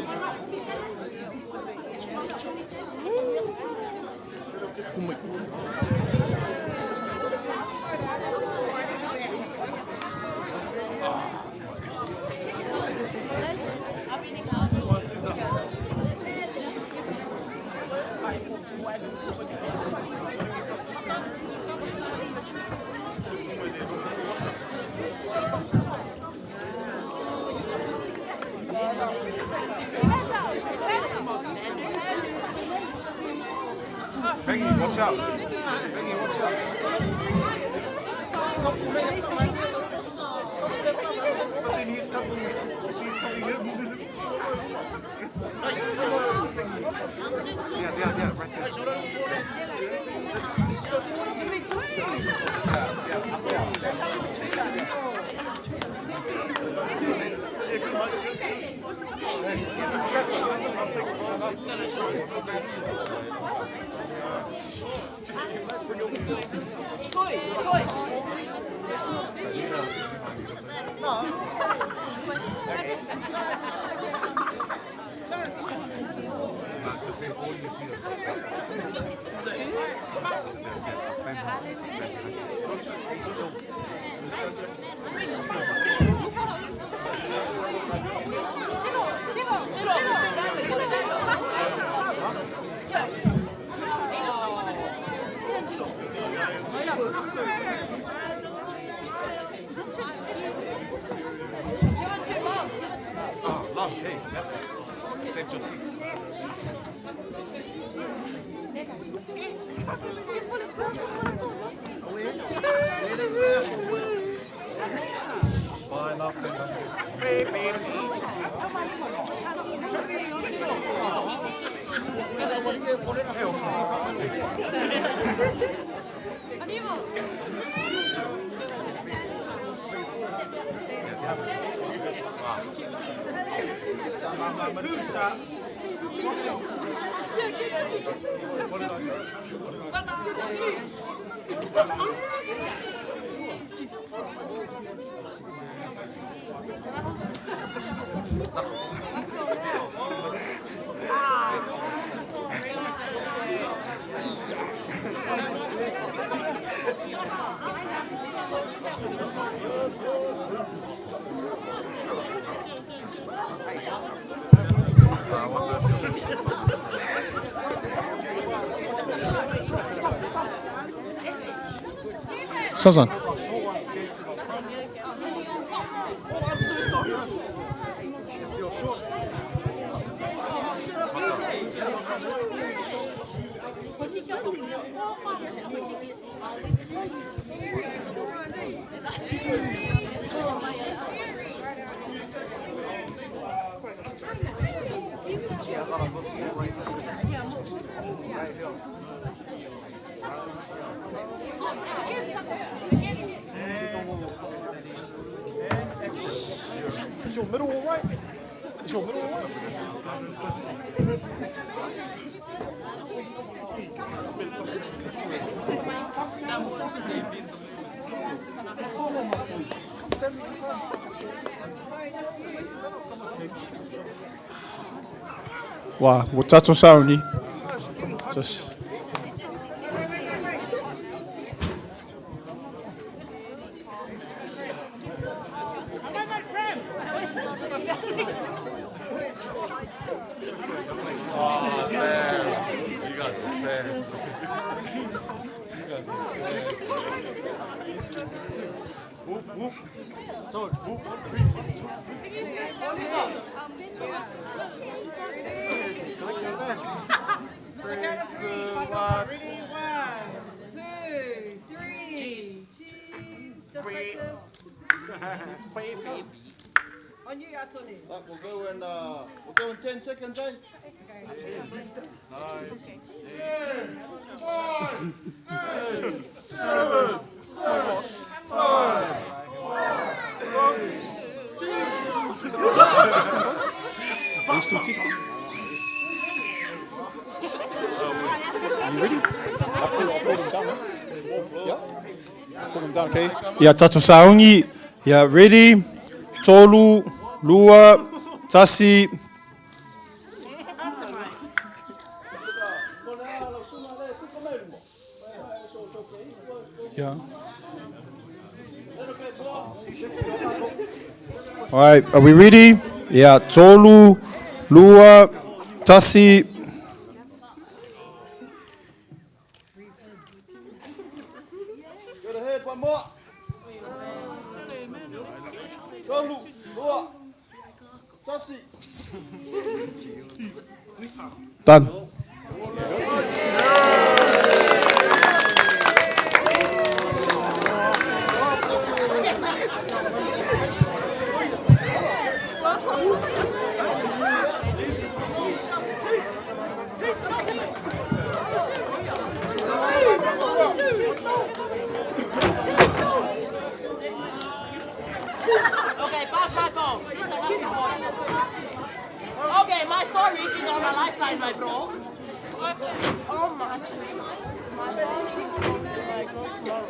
Sazan. Is your middle all right? Is your middle all right? Ua ua tatou sauni. Just On you, Atoni. We'll go in, we'll go in 10 seconds, eh? Are you still testing? Are you ready? I call them down, eh? Yeah? I call them down, okay? Ia tatou sauni. Ia ready. Tolu, lua, tasi. Yeah. All right, are we ready? Yeah, tolu, lua, tasi. Good ahead, one more. Tolu, lua, tasi. Done. Okay, pass my phone. She's a lucky boy. Okay, my story is on a lifetime, my bro. Oh my Jesus. My phone is going to my go tomorrow.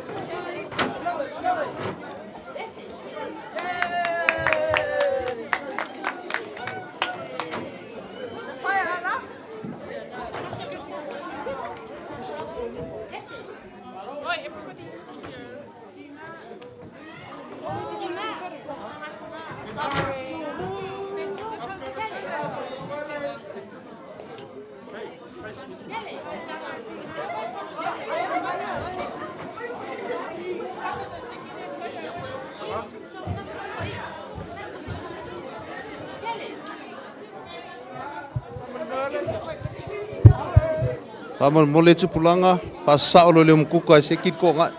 Faamolemole tupulaga, faasasao loa i le umukuka e seki le koagae.